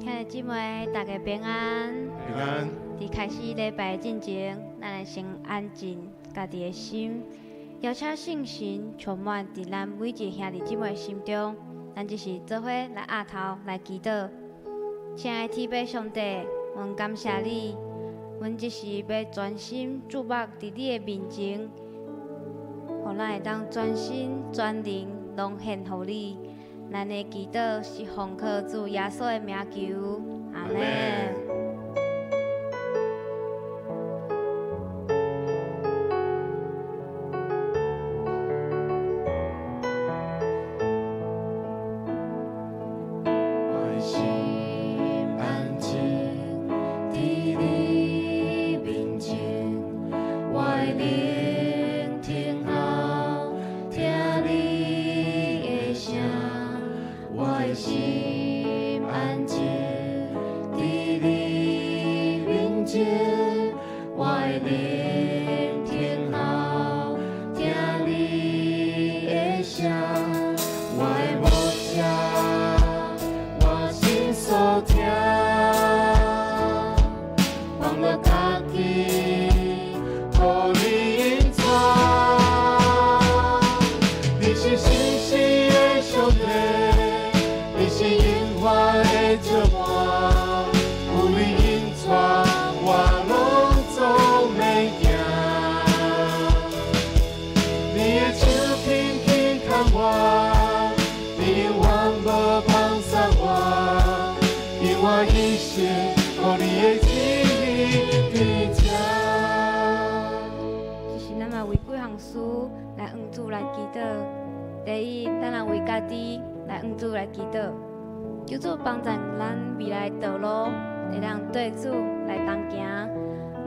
兄弟姊妹，大家平安。平安。佇開始禮拜進前，咱來先安靜家己的心，邀請聖神充滿佇咱每一个兄弟姊妹心中。咱這時做伙來徛頭來祈禱。親愛的天父上帝，阮感謝你，阮這時欲專心注目佇你的面前，予咱會當全心全靈攏獻予你。咱的祈禱是奉靠主耶穌的名求，阿們。我心安靜佇你面前，我的靈聽候聽你的聲，我的心安靜佇你面前，我的靈聽候聽你的聲，我的牧者，我心所疼，放落家己，予你引帶。你是信實的上帝，你是永遠的石磐，有你引帶，我攏總免驚。你的手輕輕牽我，你永遠無放捨我，因我一生予你的旨意佇這。其實咱嘛為幾項事來向主來祈禱。第一，咱來為家己來向主來祈禱，求主幫助咱未來道路會當對主來同行。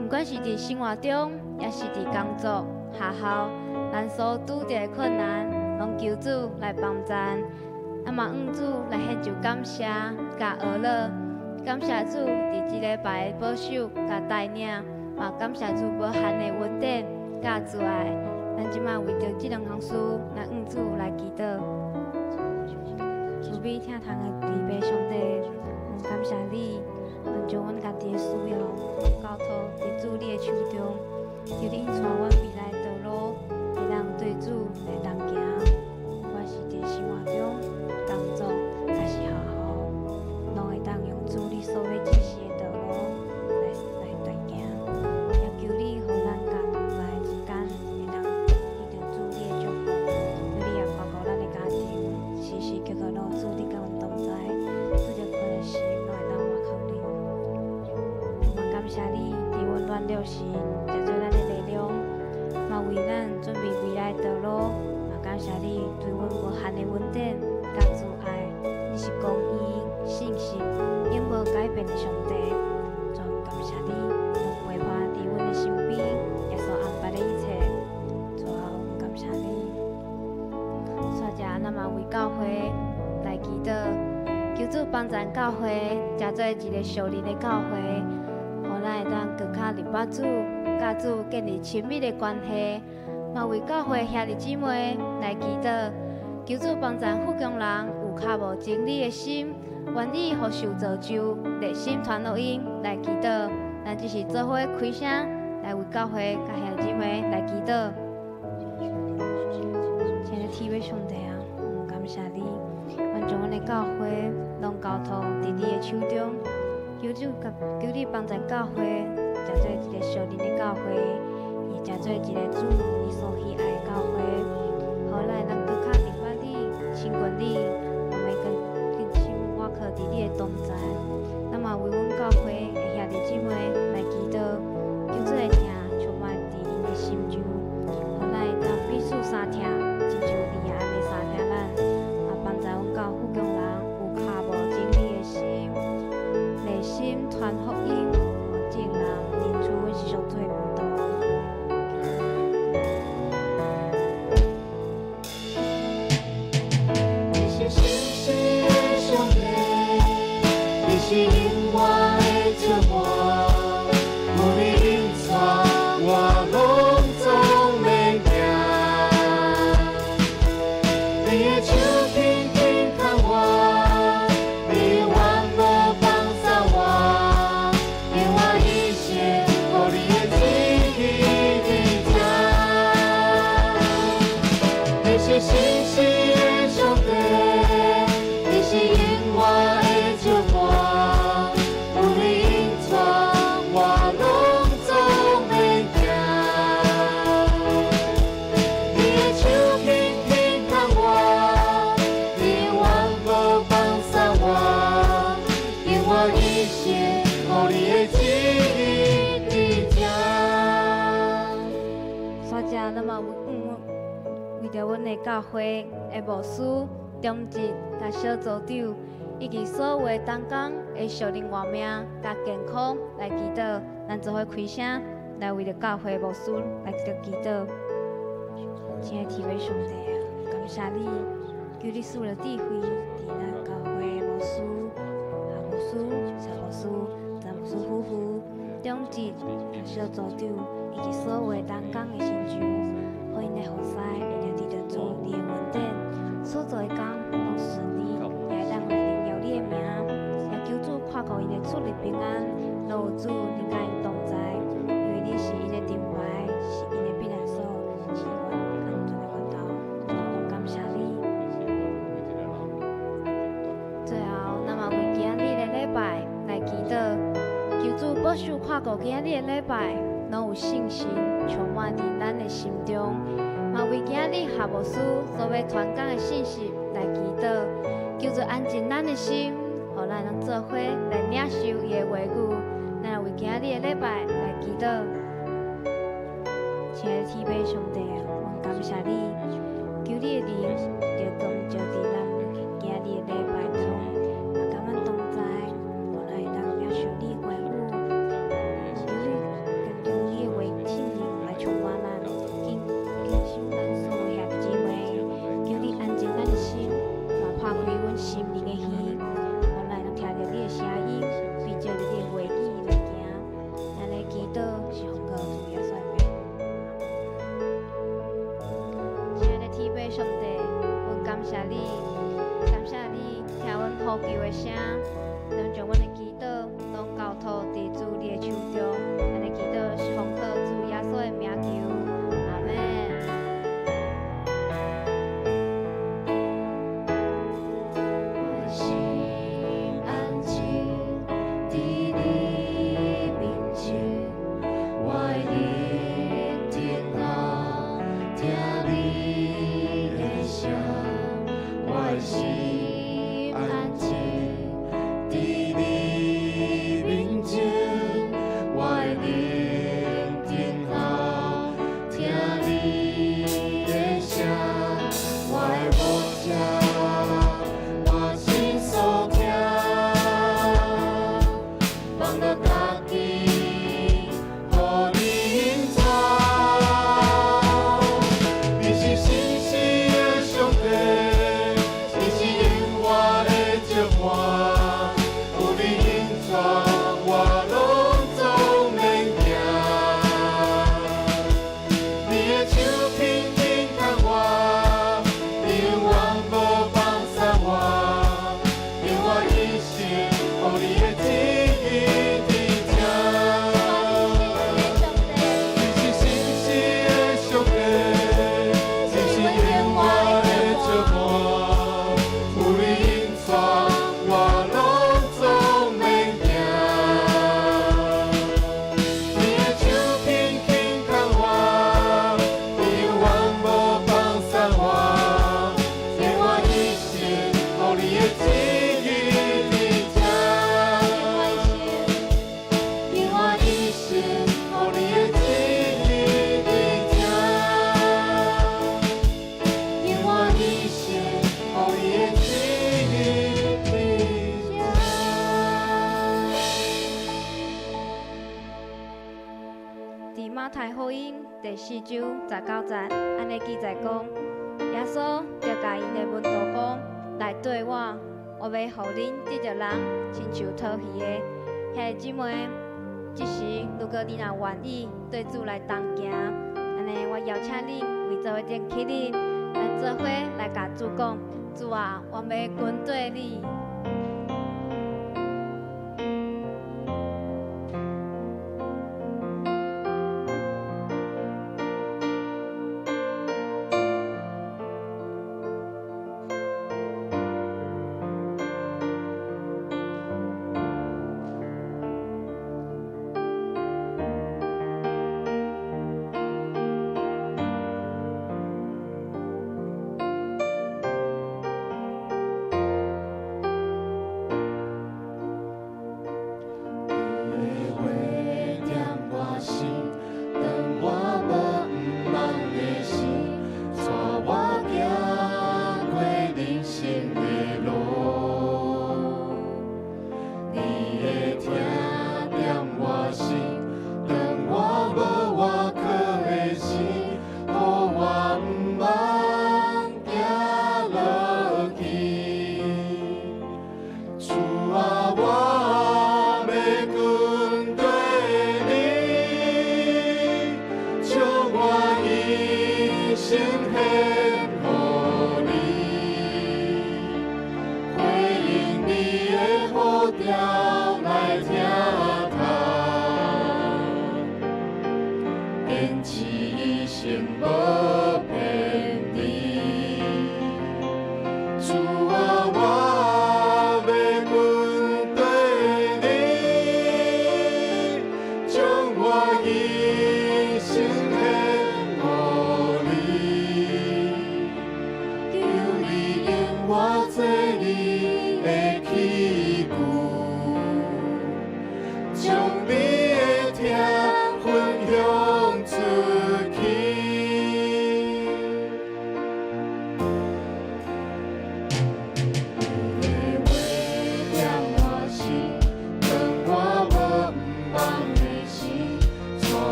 毋管是佇生活中，抑是佇工作、學校，咱所拄著的困難，攏求主來幫助。咱嘛向主來獻上感謝佮呵咾，感謝主佇這禮拜的保守佮帶領，嘛感謝主無限的恩典佮慈愛。咱這擺為著這兩項事來向主來祈禱。慈悲疼痛的天父上帝，阮感謝你，阮將阮家己的需要交託佇主你的手中，求你帶阮未來道路會當對主來同行，不管是佇生活中、工作，抑是學校，攏會當用主你所欲指示的道路來來行。也求你予咱佮同在之間會當得著主你的祝福，求你也保護咱的家庭，時時刻刻攏有主你佮阮同在，拄著困難時攏會當倚靠你。嘛感謝你，佇阮軟弱時，成做咱的力量，嘛為咱準備未來道路。嘛感謝你對阮無限的恩典佮慈愛，你是公義、信實、永無改變的上帝。主，感謝你，攏陪伴佇阮的身邊，耶穌安排的一切。主啊，阮感謝你。煞者，咱嘛為教會來祈禱，求主幫助教會，成做一个屬靈的教會，予咱會當閣較認捌主，佮主建立親密的關係。嘛為教會兄弟姊妹來祈禱，求主幫助福岡人有較無真理的心，願意予受造就，熱心傳福音來祈禱。咱這時做伙開聲來為教會佮兄弟姊妹來祈禱。親愛的天父上帝啊，阮感謝你，阮將阮的教會攏交託佇你的手中，求主求你幫助教會，成做一個屬靈的教會，也成做一個主你所喜愛的教會，予咱會當閣較認捌你、親近你，嘛會更更深倚靠佇你的同在。咱嘛為阮教會的兄弟姊妹來祈禱，求主的疼充滿佇𪜶的心中，予咱會當彼此相疼，親像你也按呢相疼咱。嘛幫助阮教福岡人有較無真理的心，熱心傳福音，予眾人認出阮是上主的門徒。信實的上帝，你是永遠的石伴，有你引帶，我攏總免驚。你的手輕輕牽我，你永遠無放捨我，永遠一生予你的旨意佇這。煞者，咱嘛為著阮的教會的牧師、長執佮小組長，以及所有的同工的屬靈活命佮健康來祈禱，咱做伙開聲來為著教會牧師來祈禱。親愛的天父上帝啊，感謝你，求你賜了智慧，佇咱教會牧師、夏牧師、陳牧師、詹牧師夫婦、長執、小組長以及所有的同工的身上，予𪜶的服侍會當得著主你的恩典，所做的工攏順利，也會當來榮耀你的名，也求主看顧𪜶的出入平安，攏有主你佮𪜶同在，因為你是𪜶的盾牌，是𪜶的避難所，是阮安全的源頭。主啊，阮感謝你。最後，咱嘛為今仔日的禮拜來祈禱，求主保守看顧今仔日的禮拜，攏有聖神充滿佇咱的心中。嘛為今仔日夏牧師所欲傳講的信息來祈禱，求主安靜咱的心，予咱能做伙來領受伊的話語。咱來為今仔日的禮拜來祈禱。親愛的天父上帝啊，阮感謝你，求你的靈就光照佇咱今仔日的禮拜中，嘛佮阮同在，予咱會當領受你的話語。求你更求你的話聖靈來充滿咱，緊緊守咱所有兄弟姊妹。求你安靜咱的心，嘛拍開阮心靈的耳，予咱會當聽著你的聲音，並照著你的話語來行。咱的祈禱是奉靠主耶穌的名。親愛的天父上帝，阮感謝你，感謝你聽阮呼求的聲，能將阮的祈禱攏交託佇主你的手中。咱的祈禱是奉靠主耶穌的名求，阿們。我心安靜佇你面前，我的靈等候聽你的聲。我的心安靜佇你面前，我的靈等候聽你的聲。我的牧者，我心所疼，放落家己，予你引帶。你是信實的上帝，你是永遠的石伴，有你引帶，我攏總免驚。你的手輕輕牽我，你永遠無放捨我，用我一生予你的旨意佇這。你是信實的上帝，你是永遠的石伴，有你引帶，我攏總免驚。你的手輕輕牽我，你永遠無放捨我，用我一生予你的旨意佇這。用我一生予你的旨意佇這。用我一生予你的旨意佇這。佇馬太福音第4章19節，按呢記載講，耶穌就共𪜶的門徒講：來綴我，我欲予恁得著人，親像討魚的。兄弟姊妹，這時如果你若願意綴主來同行，按呢我邀請恁圍做伙頂起立，來做伙來共主講：主啊，我欲跟綴你。生獻予你，回應你的呼召來聽他，堅持一生無偏離。主啊，我欲跟綴你，將我一生獻予你，求你用我做你的器具，將你的疼分享出去。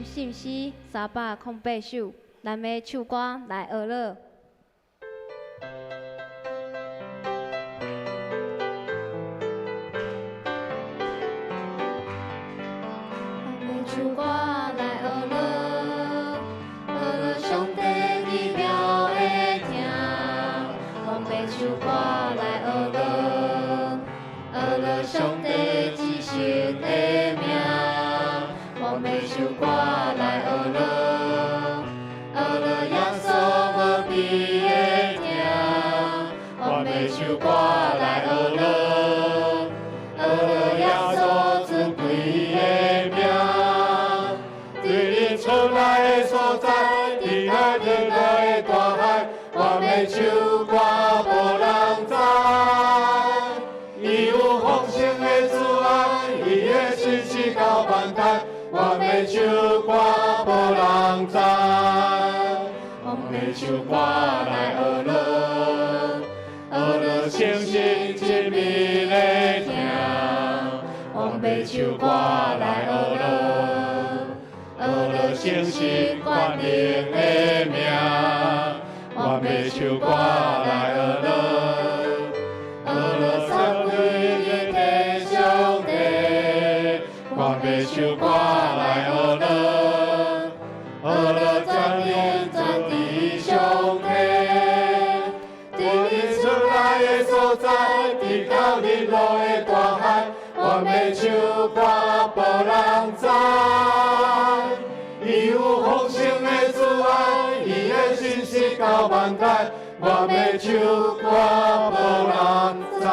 信詩308首，咱欲唱歌來學樂。欲唱歌來學樂，學樂上帝奇妙的疼。阮欲唱歌來學樂，學樂上帝至聖的名。阮欲唱歌來學樂，學樂耶穌無比的疼。阮欲唱歌來學樂，學樂耶穌尊貴的名。佇日出來的所在，佇那日落的大海，我欲唱歌無人知。伊有豐盛的慈愛，伊的信實到萬代，我欲唱歌無人知。阮欲唱歌來學樂，學樂誠實親密的疼。阮欲唱歌來學樂，學樂誠實全能的名。阮欲唱歌來學樂，學樂三位一體上帝。阮欲唱歌來學樂，學樂全能全知上帝。佇日出來的所在，直到日落的大海，阮欲唱歌無人知。伊有豐盛的慈愛，伊的信實到萬代，阮欲唱歌無人知。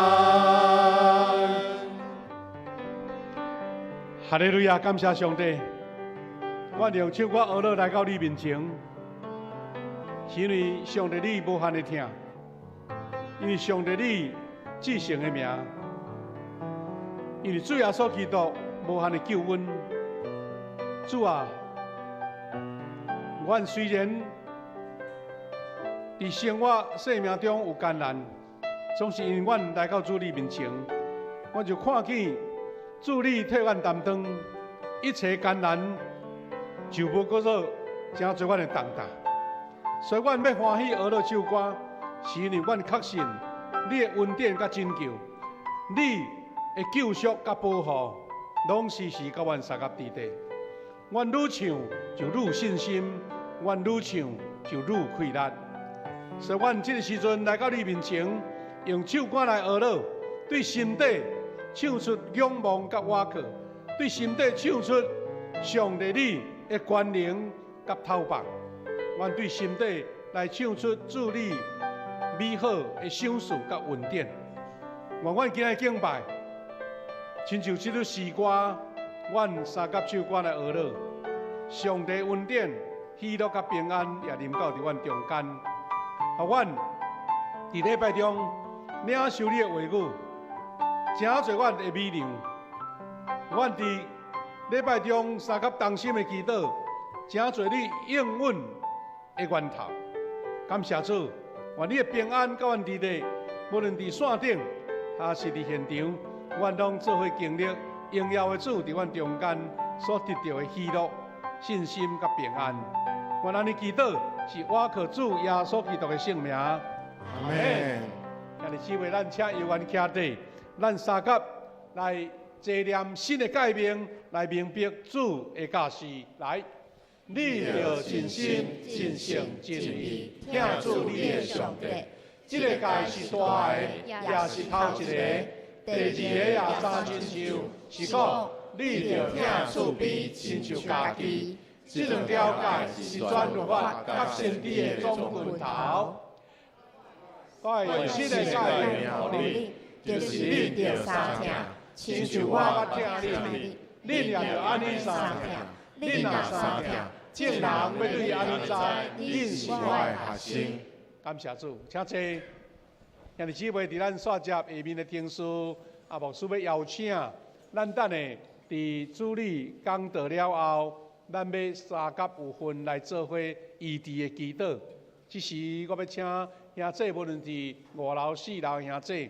哈利路亞，感謝上帝！我用唱歌學樂來到你面前，是因為上帝你無限的疼，因為上帝你至聖的名，因為主耶穌基督無限的救恩。主啊，阮雖然佇生活生命中有艱難，總是因為阮來到主你面前，我就看見主你替阮擔當一切艱難，就無閣做成做阮的重擔。所以，阮欲歡喜學樂唱歌，是因為阮確信你的恩典佮拯救，你的救贖佮保護，攏時時佮阮相佮佇底。阮愈唱就愈有信心，阮愈唱就愈有氣力。所以，阮這个時陣來到你面前，用唱歌來學樂，對心底唱出仰望佮倚靠，對心底唱出上帝你的權能佮頭目。阮對心底來唱出主你美好的賞賜佮恩典。願阮今日敬拜，親像這首詩歌，阮相佮唱歌來學樂，上帝恩典、喜樂佮平安也臨到佇阮中間。予阮佇禮拜中領受你的話語，誠濟阮的美糧。阮佇禮拜中相佮同心的祈禱，誠濟你應允的源頭。感謝主，願你的平安佮阮佇咧，無論佇線頂，抑是佇現場，阮攏做伙經歷榮耀的主佇阮中間所得著的喜樂、信心佮平安。阮按呢祈禱，是倚靠主耶穌基督的聖名。阿門。兄弟姊妹，咱請搖員徛佇，咱相佮來齊念新的誡命，來明白主的教示。來，你著盡心、盡性、盡意，疼主你的上帝。這个誡是大的，也是頭一个。第二个也相親像，是講你著疼厝邊，親像家己。這兩條誡是全律法佮先知的總棍頭。我用新的誡命予恁，就是恁著相疼，親像我捌疼恁，恁也著按呢相疼。恁若相疼，眾人欲對按呢知，恁是我的學生。感謝主，請坐。兄弟姊妹，佇咱煞接下面的程序，啊，牧師欲邀請咱等下佇主禮講道了後，咱欲相佮有份來做伙醫治的祈禱。這時我欲請兄姊，無論佇五樓、四樓兄姊，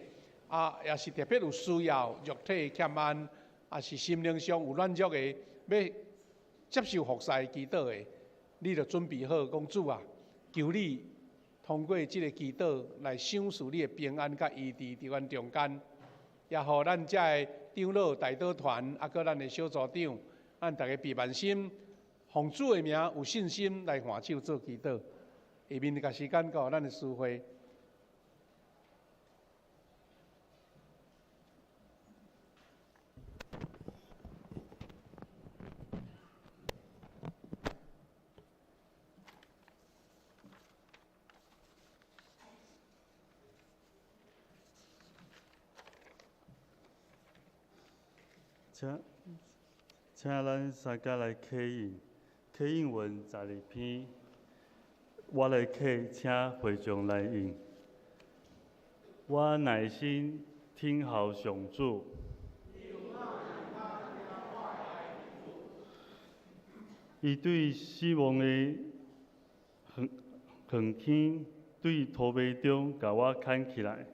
啊，也是特別有需要肉體欠安，抑是心靈上有軟弱的，欲接受服侍祈禱的，你就準備好講主啊，求你通過這个祈禱來賞賜你的平安佮醫治佇阮中間，也予咱遮的長老代禱團，啊，閣咱的小組長，咱逐家備萬心，奉主的名有信心來換手做祈禱。下面共時間交予咱的司會。請，請咱三家來啟應，啟應文12篇，我來啟，請會眾來應。我耐心聽候上主，伊對死亡的橫坑，對塗迷中共我牽起來。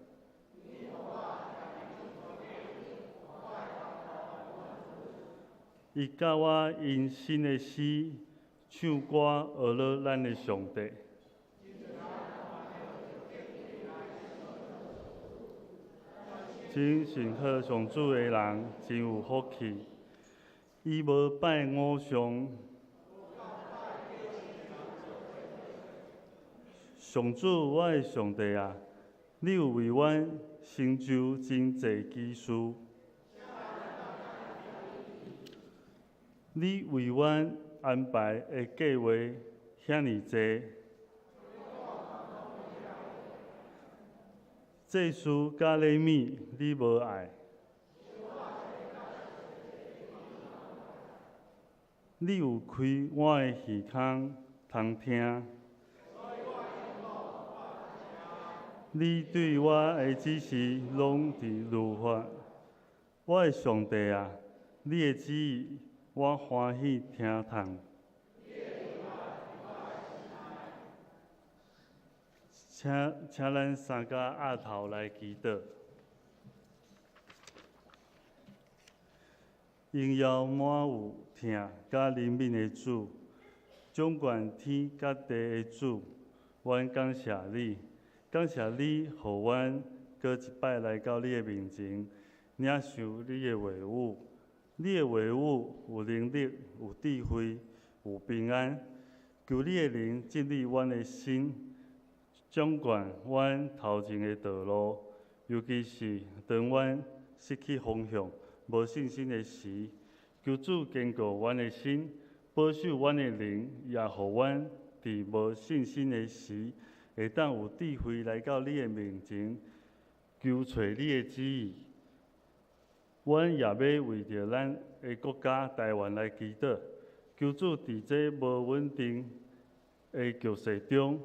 伊教我用新的詩唱歌，學樂咱的上帝。真信靠上主的人真有福氣，伊無拜偶像。上主，我的上帝啊，你有為阮成就真濟奇事。你為阮安排的計畫遐爾濟，祭司佮禮物你無愛，你有開我的耳孔通聽，你對我的指示攏佇律法，我的上帝啊，你的旨意我歡喜聽從。請請咱三家額頭來祈禱。榮耀滿有疼佮憐憫的主，掌管天佮地的主，阮感謝你，感謝你，予阮閣一擺來到你的面前，領受你的話語。你的話語有能力、有智慧、有平安。求你的靈進入阮的心，掌管阮頭前的道路，尤其是當阮失去方向、無信心的時，求主堅固阮的心，保守阮的靈，也予阮佇無信心的時，會當有智慧來到你的面前，求揣你的旨意。阮也欲為著咱的國家台灣來祈禱，求主佇這無穩定的局勢中，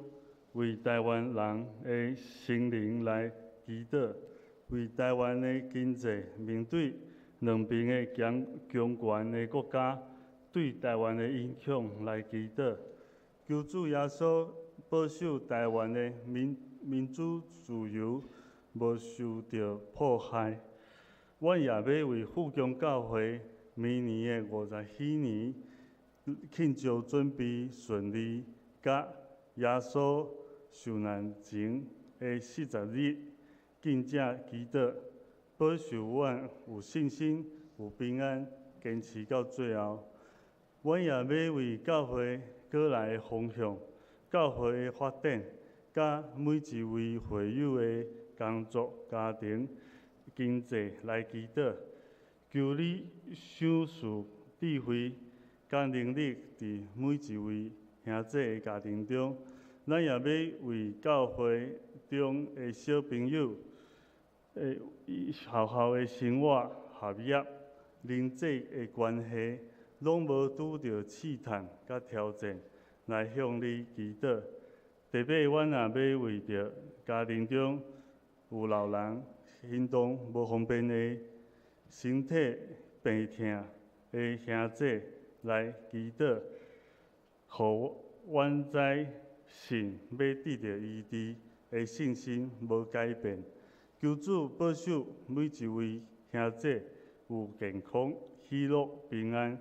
為台灣人的心靈來祈禱，為台灣的經濟面對兩邊的強強權的國家對台灣的影響來祈禱，求主耶穌保守台灣的民民主自由無受著破壞。阮也欲為富強教會明年的50禧年慶祝準備順利，佮耶穌受難前的40日，敬正祈禱，保守阮有信心、有平安，堅持到最後。阮也欲為教會閣來的方向、教會的發展，佮每一位會友的工作、家庭、經濟來祈禱，求你賞賜智慧、佮能力，佇每一位兄弟的家庭中。咱也欲為教會中的小朋友、學校的生活、學業、人際的關係，攏無拄著試探佮挑戰，來向你祈禱。特別，阮也欲為著家庭中有老人行動無方便的、身體病痛的兄弟來祈禱，予阮知信欲得著醫治的信心無改變。求主保守每一位兄弟有健康、喜樂、平安，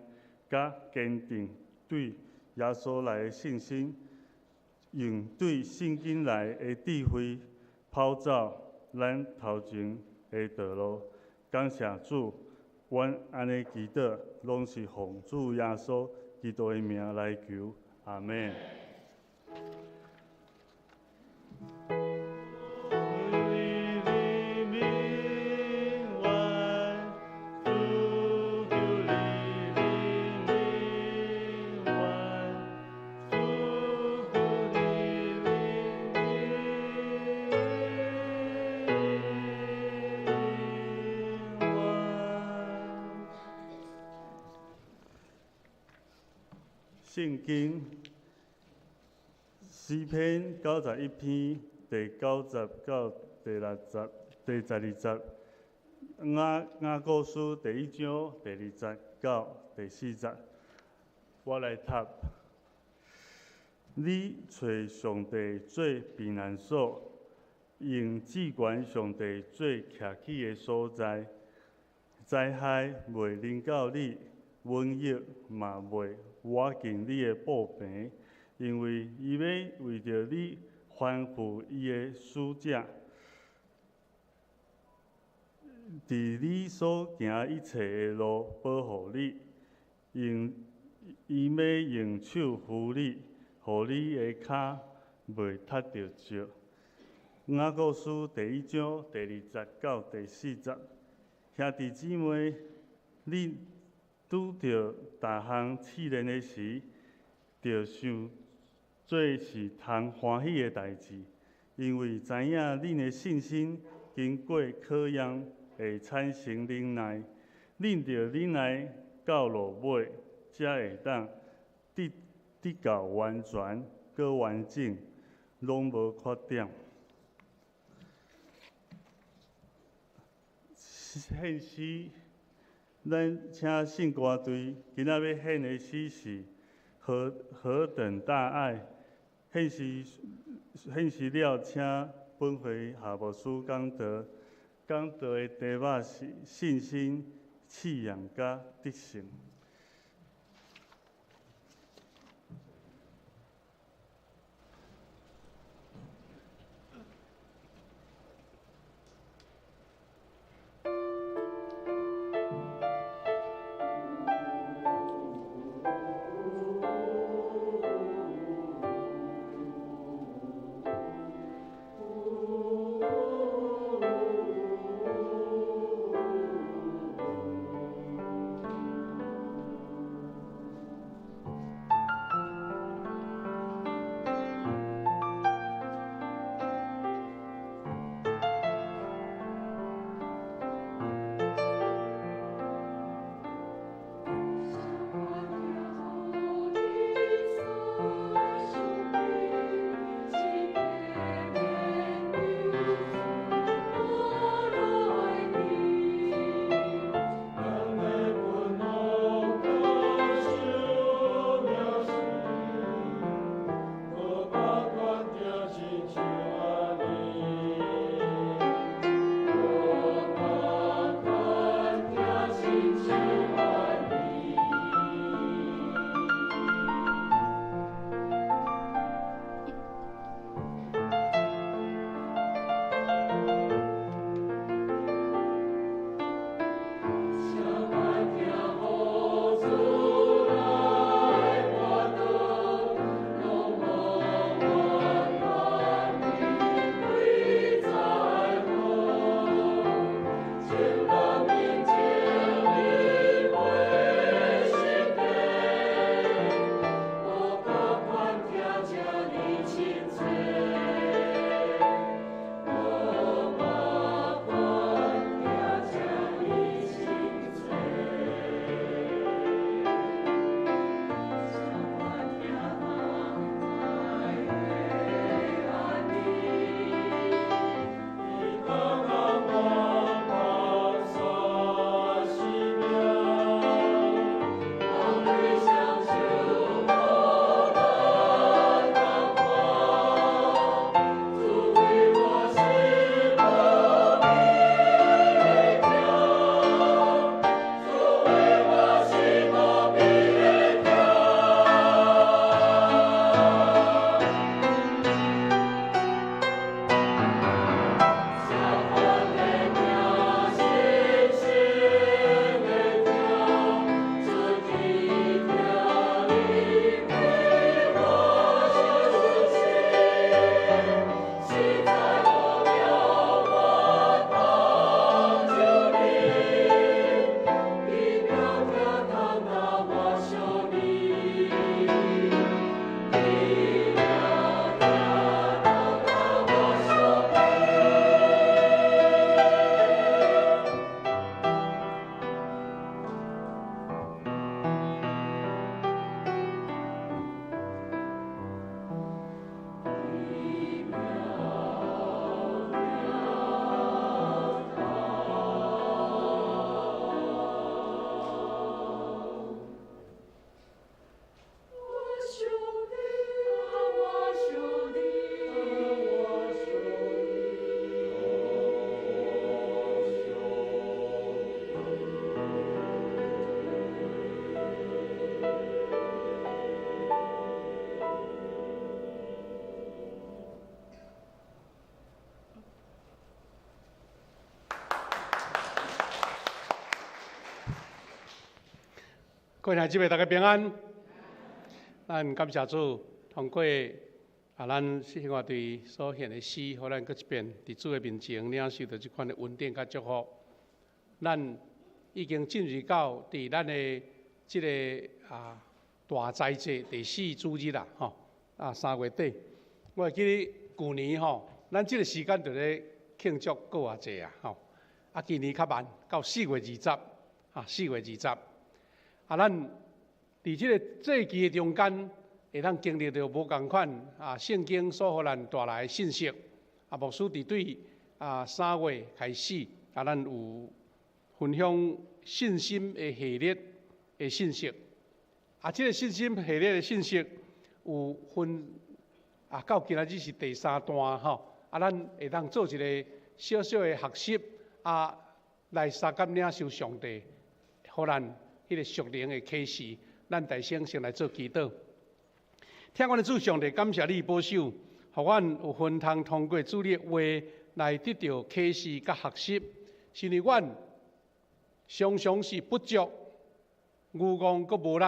佮堅定對耶穌來的信心，用對聖經內的智慧跑走咱頭前的道路。感謝主，阮按呢祈禱，攏是奉主耶穌基督的名來求，阿們。聖經詩篇91篇第90到第60、第12節，雅各書第1章第2節到第4節，我來讀。你揣上帝做避難所，用至懸上帝做徛起的所在，災害袂臨到你，瘟疫嘛袂倚近你的布棚，因為伊欲為著你吩咐伊的使者，佇你所行一切的路保護你，伊欲用手扶你，予你的跤袂踢著石。雅各書第1章第2節到第4節，兄弟姊妹，你拄著逐項試煉的時，著想做是通歡喜的代誌，因為知影恁的信心經過考驗，會產生忍耐。恁著忍耐到落尾，才會當得到完全、閣完整，攏無缺點。獻詩，咱請聖歌隊今仔欲獻的詩是何等大愛，獻詩了，請本會夏牧師講道，講道的題目是信心、試驗佮得勝。各位兄姊妹，大家平安。咱感謝主，通過啊，咱生活隊所獻的詩，予咱閣一遍佇主的面前領受著這款的恩典佮祝福。咱已經進入到佇咱的這个啊大齋節第四主日啦，吼啊3月底，我會記得舊年吼，咱這个時間就咧慶祝過活節啊，吼啊今年較慢，到4月20，啊四月二十，啊咱佇這个節期的中間，會當經歷著無仝款啊聖經所予咱帶來的信息。啊牧師佇對啊3月開始，啊咱有分享信心的系列的信息。啊，這个信心系列的信息有分啊，到今仔日是第三段吼。啊，咱會當做一个小小的學習，啊，來相佮領受上帝，予咱彼个屬靈的啟示。咱大聲先來做祈禱。疼阮的主上帝，感謝你保守，予阮有分通通過主你的話來得著啟示佮學習。是因為阮常常是不足、愚戇閣無力，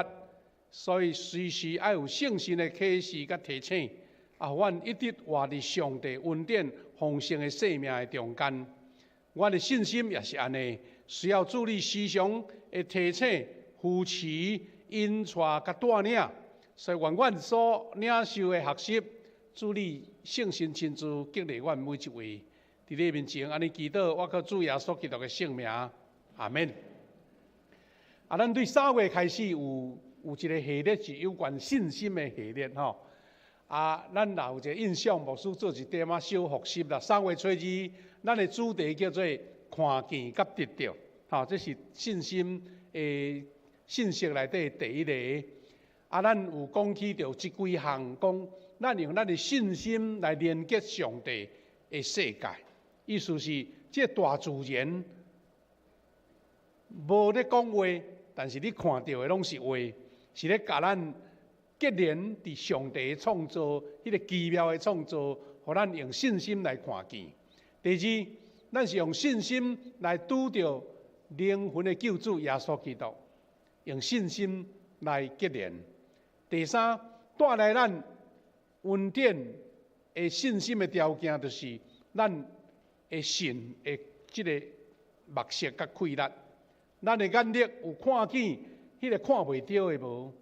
所以隨時愛有聖神的啟示佮提醒。啊，阮一直活佇上帝恩典豐盛的生命的中間。阮的信心也是按呢，需要主你時常的提醒、扶持、引帶佮帶領。所以願阮所領受的學習，主你聖神親自激勵阮每一位。佇你面前按呢祈禱，我靠主耶穌基督的聖名，阿們。啊，咱對3月開始有一个系列是有關信心的系列吼。啊，咱若有一个印象，牧師做一點仔小複習啦。3月初2，咱的主題叫做看見佮得著，吼，這是信心的信息內底第一个。啊，咱有講起著這幾項，講咱用咱的信心來連結上帝的世界，意思是這大自然無咧講話，但是你看著的攏是話，是咧共咱結連佇上帝創造，彼个奇妙的創造，予咱用信心來看見。第二，咱是用信心來拄著靈魂的救主耶穌基督，用信心來結連。第三，帶來咱恩典的信心的條件，就是咱的信的這个目色佮氣力，咱的眼力有看見彼个看袂著的無？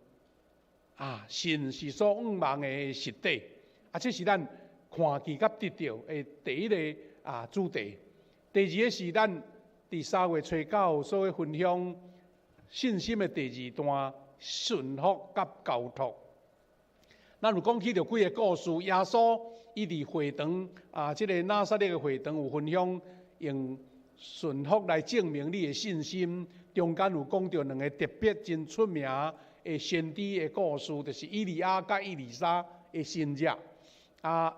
啊，信是所向望的實底，啊，這是咱看見佮得著的第一个啊主題。第二个是咱佇3月初9所分享信心的第二段，順服佮交託。咱有講起著幾个故事，耶穌伊佇會堂啊，這个拿撒勒的會堂有分享，用順服來證明你的信心。中間有講著兩个特別真出名的先知的故事，就是以利亞佮以利沙的神跡。啊，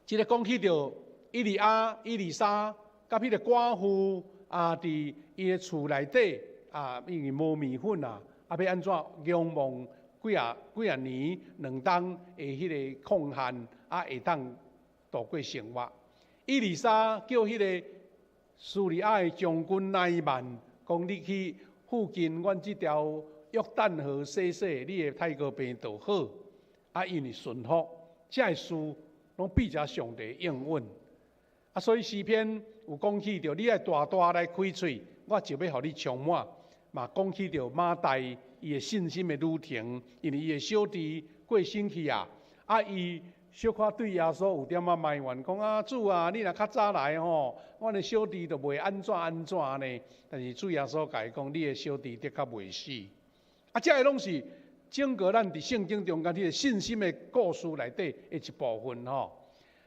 這个講起著以利亞、以利沙佮彼个寡婦啊，佇伊的厝內底啊，因為無麵粉啊，啊欲按怎仰望幾仔幾仔年兩冬的彼个曠旱，啊會當度過生活。以利沙叫彼个敘利亞的將軍乃縵，講你去附近阮這條約旦河洗洗，你的泰國病就好。啊，因為順服，這个事攏變成上帝應允。啊，所以詩篇有講起著，你愛大大來開喙，我就欲予你充滿。嘛講起著馬大伊的信心的旅程，因為伊的小弟過身去啊，啊伊小可對耶穌有點仔埋怨，講啊主啊，你若較早來吼，阮的小弟就袂按怎按怎呢。但是主耶穌共伊講，你的小弟的確袂死。啊，這个攏是整個咱佇聖經中間彼个信心的故事內底的一部分吼。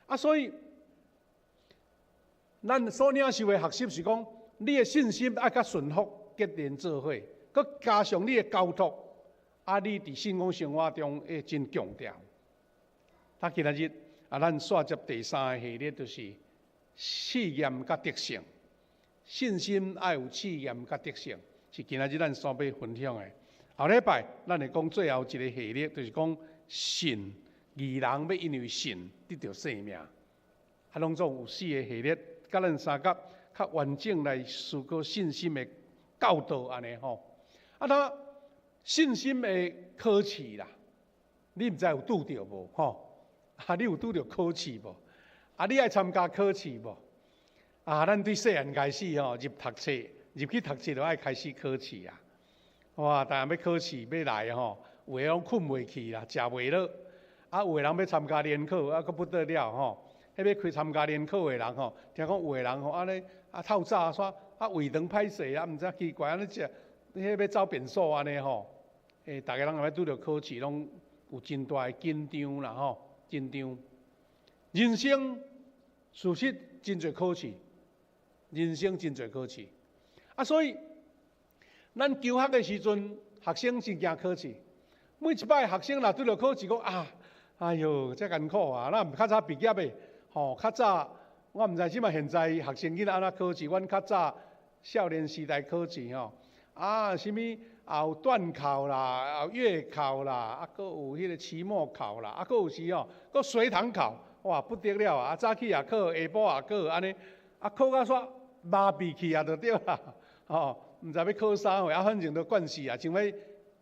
啊，所以咱所領受的學習是講，你的信心愛佮順服結連做伙，閣加上你的交託，啊，你佇信仰生活中會真強調。啊，今仔日啊，咱煞接第三个系列，就是試驗佮得勝。信心愛有試驗佮得勝，是今仔日咱所欲分享的。後禮拜咱會講最後一个系列，就是講信，義人欲因為信得著生命。啊，攏總有四个系列，佮咱相佮較完整來思考信心的教導按呢吼。啊，那信心的考試啦，你毋知有拄著無？吼，啊，你有拄著考試無？啊，你愛參加考試無？啊，咱對細漢開始吼，入讀冊，入去讀冊就愛開始考試啊！哇，逐項欲考試欲來吼，有的攏睏袂去啦，食袂落。啊，有的人欲參加聯考，啊，閣不得了吼！彼欲去參加聯考的人吼，聽講有的人吼，按呢啊透早煞啊胃腸歹勢啊，毋知奇怪按呢食，彼欲走便所按呢吼。欸，逐个人若欲拄著考試，攏有真大的緊張啦吼，緊張。人生事實真濟考試，人生真濟考試。啊，所以咱求學的時陣，學生真驚考試。每一擺學生若拄著考試，講啊，哎喲，遮艱苦啊！咱毋較早畢業的，吼，較早我毋知這馬現在學生囡仔按怎考試，阮較早少年時代考試吼，啊，啥物也有段考啦，有月考啦，啊，閣有彼個期末考啦，啊，閣有時吼，閣隨堂考，哇，不得了啊！早起也考，下晡也考，按呢，啊，考甲煞麻痹去啊，就對啦，吼，毋知欲考啥貨，啊，反正都慣勢啊，像欲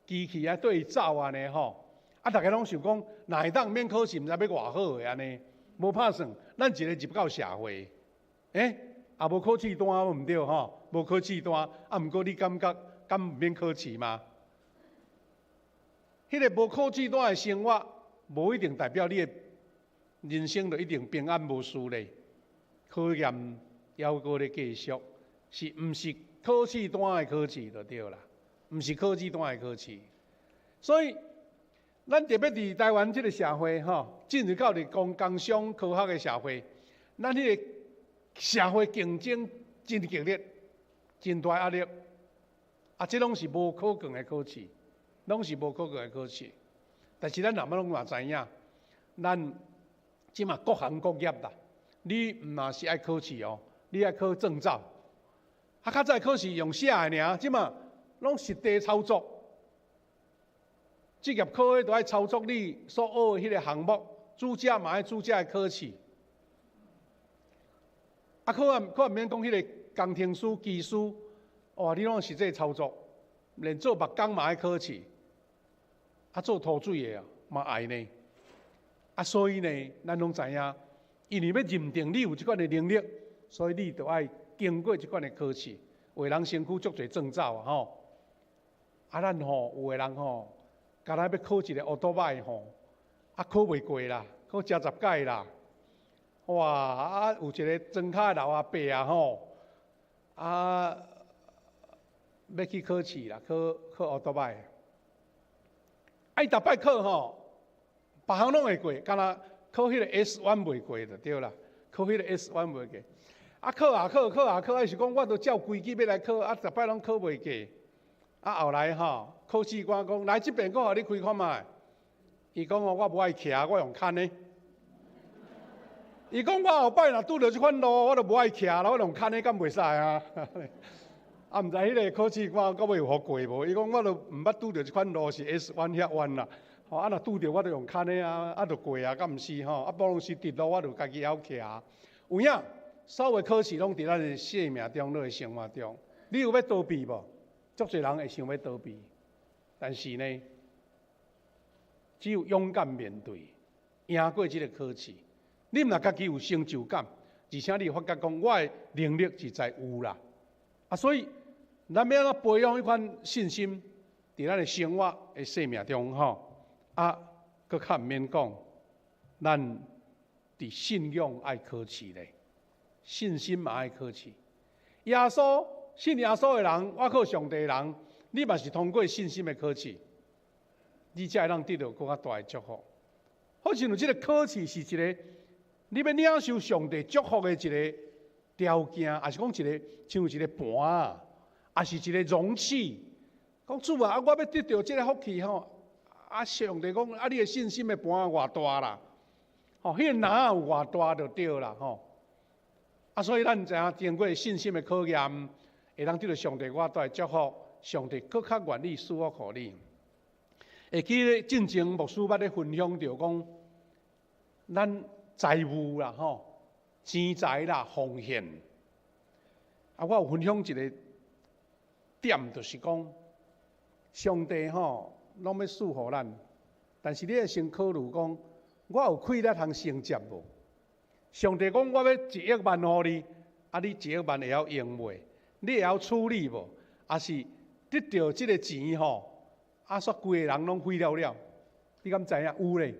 機器啊對走按呢吼。啊，逐家攏想講，若會當免考試，毋知欲偌好的按呢，無拍算，咱一個入到社會，欸，也無考試單，毋對吼，無考試單，啊，毋過你感覺敢毋免考試嗎？彼個無考試單的生活，無一定代表你的人生就一定平安無事咧。考驗猶閣咧繼續，是毋是考試單的考試就對啦？毋是考試單的考試，所以。咱特別佇台灣這個社會，吼，進入到佇講工商科學的社會，咱彼個社會競爭真激烈，真大壓力。啊，這攏是無可抗的考試，攏是無可抗的考試。但是咱若欲攏嘛知影，咱這馬各行各業啦，你毋若是愛考試哦，你愛考證照。啊，較早考試用寫的爾，這馬攏實地操作。職業考的都愛操作你所學的彼個項目，主駕嘛愛主駕的考試。啊，閣也閣毋免講彼個工程師、技師，哇，你攏實際操作，連做木工嘛愛考試。啊，做塗水的啊嘛愛呢。啊，所以呢，咱攏知影，因為欲認定你有這款的能力，所以你著愛經過這款的考試。有的人身軀足濟證照啊吼。啊，咱吼有的人吼。敢若欲考一個烏托邦吼，啊考袂過啦，考食十擺啦，哇！啊有一個莊跤的老阿伯啊吼，啊欲去考試啦，考考烏托邦。啊伊逐擺考吼，別項攏會過，敢若考彼個 S one 袂過就對啦，考彼個 S one 袂過。啊考啊考，考啊考，啊是講我都照規矩欲來考，啊逐擺攏考袂過。啊後來吼，考試官講，來這邊閣予你開看覓。伊講哦，我無愛騎，我用牽的。伊講我後擺若拄著這款路，我就無愛騎啦，我用牽的敢袂使啊？啊，毋知彼個考試官到尾有予過無？伊講我都毋捌拄著這款路是 S 彎遐彎啦。吼，啊若拄著我就用牽的啊，啊就過啊，敢毋是吼？啊，無論是直路，我就家己曉騎。有影，所有考試攏佇咱的生命中，咱的生活中，你有欲逃避無？足濟人會想欲逃避，但是呢，只有勇敢面對，贏過這個考試。你毋若家己有成就感，而且你會發覺講，我的能力實在有啦。啊，所以咱欲按怎培養彼款信心，佇咱的生活的生命中吼，啊，閣較毋免講，咱佇信仰愛考試咧，信心嘛愛考試。耶穌信耶穌的人，倚靠上帝的人，你嘛是通過信心的考試，你才會當得到閣較大的祝福。好親像這個考試是一個你欲領受上帝祝福的一個條件，抑是講一個像一個盤仔，抑是一個容器。講主啊，我欲得著這個福氣吼，啊上帝講啊，你的信心的盤仔偌大啦，吼，彼個籃仔有偌大就對啦吼。啊，所以咱知影經過信心的考驗，會當得著上帝偌大的祝福，上帝閣較願意賜福予你。會記得進前牧師捌咧分享著講，咱財務啦吼，錢財啦奉獻。啊，我有分享一個點，就是講，上帝吼攏欲賜予咱，但是你愛先考慮講，我有氣力通承接無？上帝講我欲一億萬予你，啊你一億萬會曉用袂？你會曉處理無？抑是得著這个錢吼，啊煞規个人攏毀了了？你敢知影？有咧，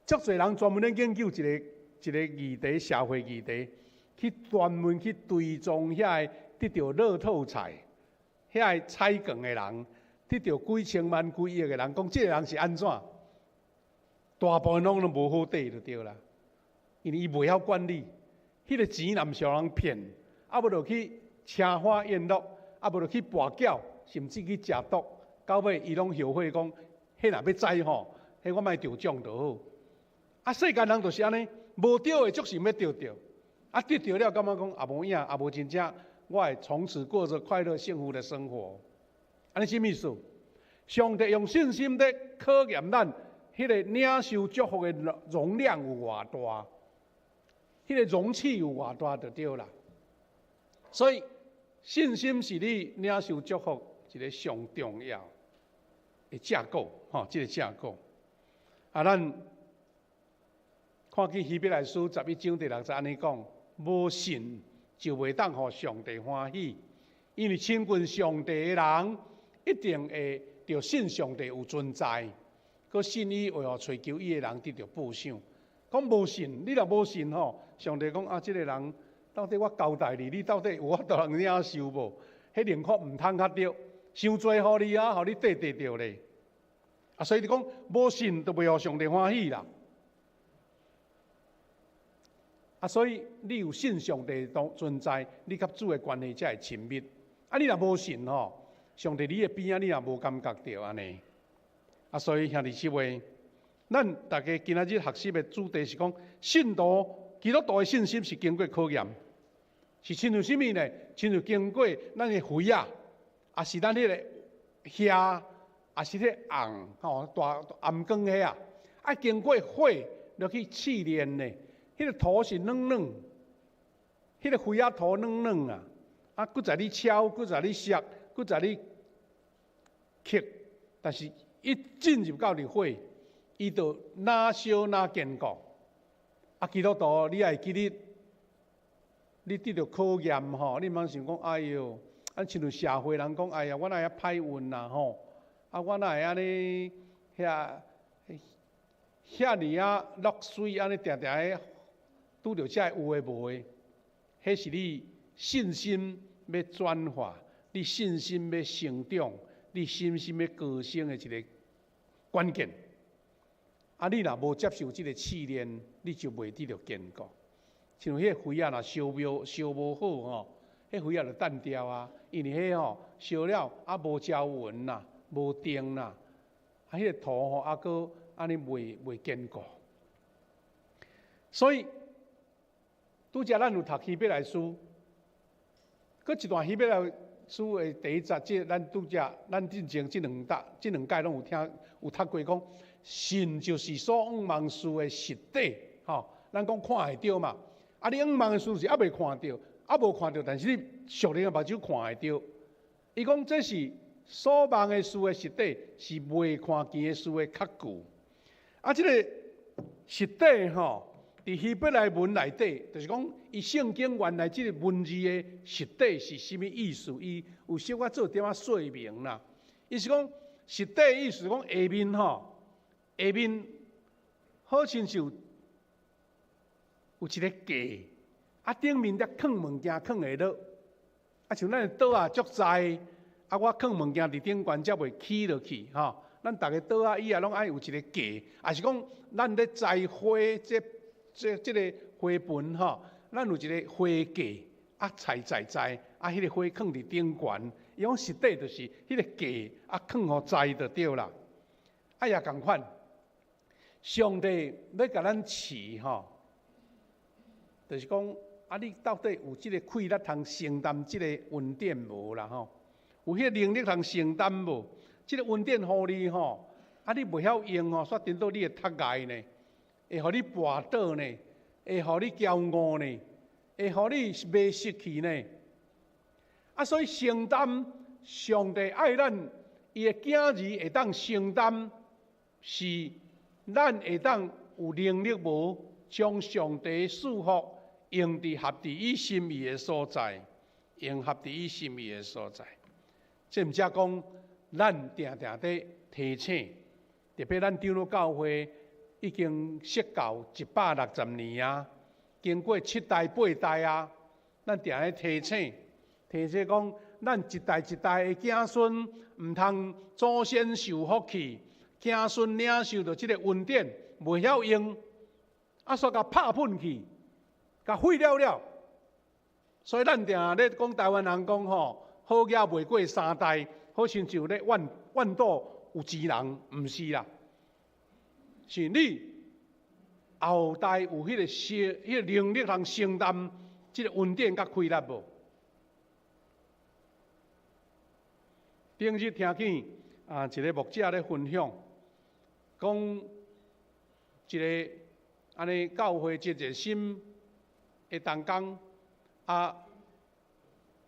足濟人專門咧研究一个一个議題，社會議題，去專門去追蹤遐个得著樂透彩、遐个彩券的人，得著幾千萬、幾億的人，講這个人是按怎？大部分攏攏無好底就對啦，因為伊袂曉管理，彼个錢若毋是予人騙，啊無就去奢華宴樂，啊無就去跋筊，甚至去食毒，到尾伊攏後悔講，彼若欲知吼，彼我莫中獎就好。啊，世間人就是按呢，無著的足想欲著著，啊得著了感覺講也無影，也無真正，我會從此過著快樂幸福的生活。按呢啥物意思？上帝用信心咧考驗咱，彼个領受祝福的容量有偌大，彼个容器有偌大就對啦。所以信心是你領受祝福一个上重要的架構，吼，這个架構。啊，咱看見希伯來書11章第6節按呢講：無信就袂當予上帝歡喜，因為親近上帝的人一定會著信上帝有存在，閣信伊會予揣求伊的人得著報賞。講無信，你若無信吼，上帝講啊，這个人到底我交代你，你到底有法度通領受無？彼寧可毋通較著，傷濟予你啊，予你綴綴著咧。啊，所以你講無信就袂予上帝歡喜啦。啊，所以你有信上帝當存在，你佮主的關係才會親密。啊，你若無信吼，上帝你的邊仔，你也無感覺著按呢。啊，所以兄弟姊妹，咱逐家今仔日學習的主題是講，信徒基督徒的信心是經過考驗，是親像啥物呢？親像經過咱的魚仔，抑是咱彼个蝦，抑是彼个甕吼，大頷頸彼啊，愛經過火落去試煉呢。彼个土是軟軟，彼个魚仔土軟軟啊，啊，閣在你敲，閣在你削，閣在你刻，但是一進入到佇火，伊就哪燒哪堅固。啊，基督徒，你愛記得，你得著考驗吼，你毋通想講，哎喲，啊，親像社會人講，哎呀，我哪會遐歹運啊吼，啊，我哪會按呢遐遐爾仔落水，按呢定定咧拄著這个有的無的，彼是你信心欲轉化，你信心欲成長，你信心欲高升的一个關鍵。啊，你若無接受這个試煉，你就袂得著堅固。像彼个魚仔若燒無燒無好吼，彼魚仔就淡掉啊，因為彼吼燒了啊無焦勻啦，無定啦，啊，彼个土吼啊閣按呢袂袂堅固。所以拄才咱有讀希伯來書，閣一段希伯來書的第一節，這咱拄才咱進前這兩搭這兩屆攏有聽有讀過講，信就是所向望事的實底，吼，咱講看會著嘛。啊，你向望的事是猶未看著，猶無看著，但是你屬靈的目睭看會著。伊講這是所望的事的實底，是未看見的事的確據。啊，這個實底吼，佇希伯來文內底，就是講伊聖經原來這個文字的實底是啥物意思？伊有小可做點仔說明啦。伊是講實底意思講下面吼，下面好親像有一个架，啊頂面才囥物件囥會落，啊像咱的桌仔足載，啊我囥物件佇頂懸才袂起落去吼。咱逐个桌仔椅仔攏愛有一个架，抑是講咱咧栽花這這這个花盆吼，咱有一个花架，啊栽栽栽，啊彼个花囥佇頂懸，伊講實底就是彼个架啊囥予栽就對啦。啊也仝款，上帝欲共咱試吼，就是講啊你到底有這个氣力通承擔這个恩典無啦吼？有彼个能力通承擔無？這个恩典予你吼，啊你袂曉用吼，煞顛倒你會窒礙呢，會予你跋倒呢，會予你驕傲呢，會予你迷失去呢。啊，所以承擔上帝愛咱，伊的囝兒會當承擔，是咱會當有能力無將上帝賜福用佇合佇伊心意的所在，用合佇伊心意的所在。這毋才講，咱定定佇提醒，特別咱長老教會已經設教160年啊，經過七代八代啊，咱定咧提醒，提醒講，咱一代一代的子孫毋通祖先受福氣，子孫領受著這个恩典，袂曉用，啊，煞共拍噴去，共廢了了。所以咱定咧講台灣人講吼，好額袂過三代，好親像咧怨怨賭有錢人，毋是啦，是你後代有彼个承、彼个能力通承擔這个恩典佮氣力無？頂日聽見啊，一个牧者咧分享，講一个按呢教會真熱心的同工，啊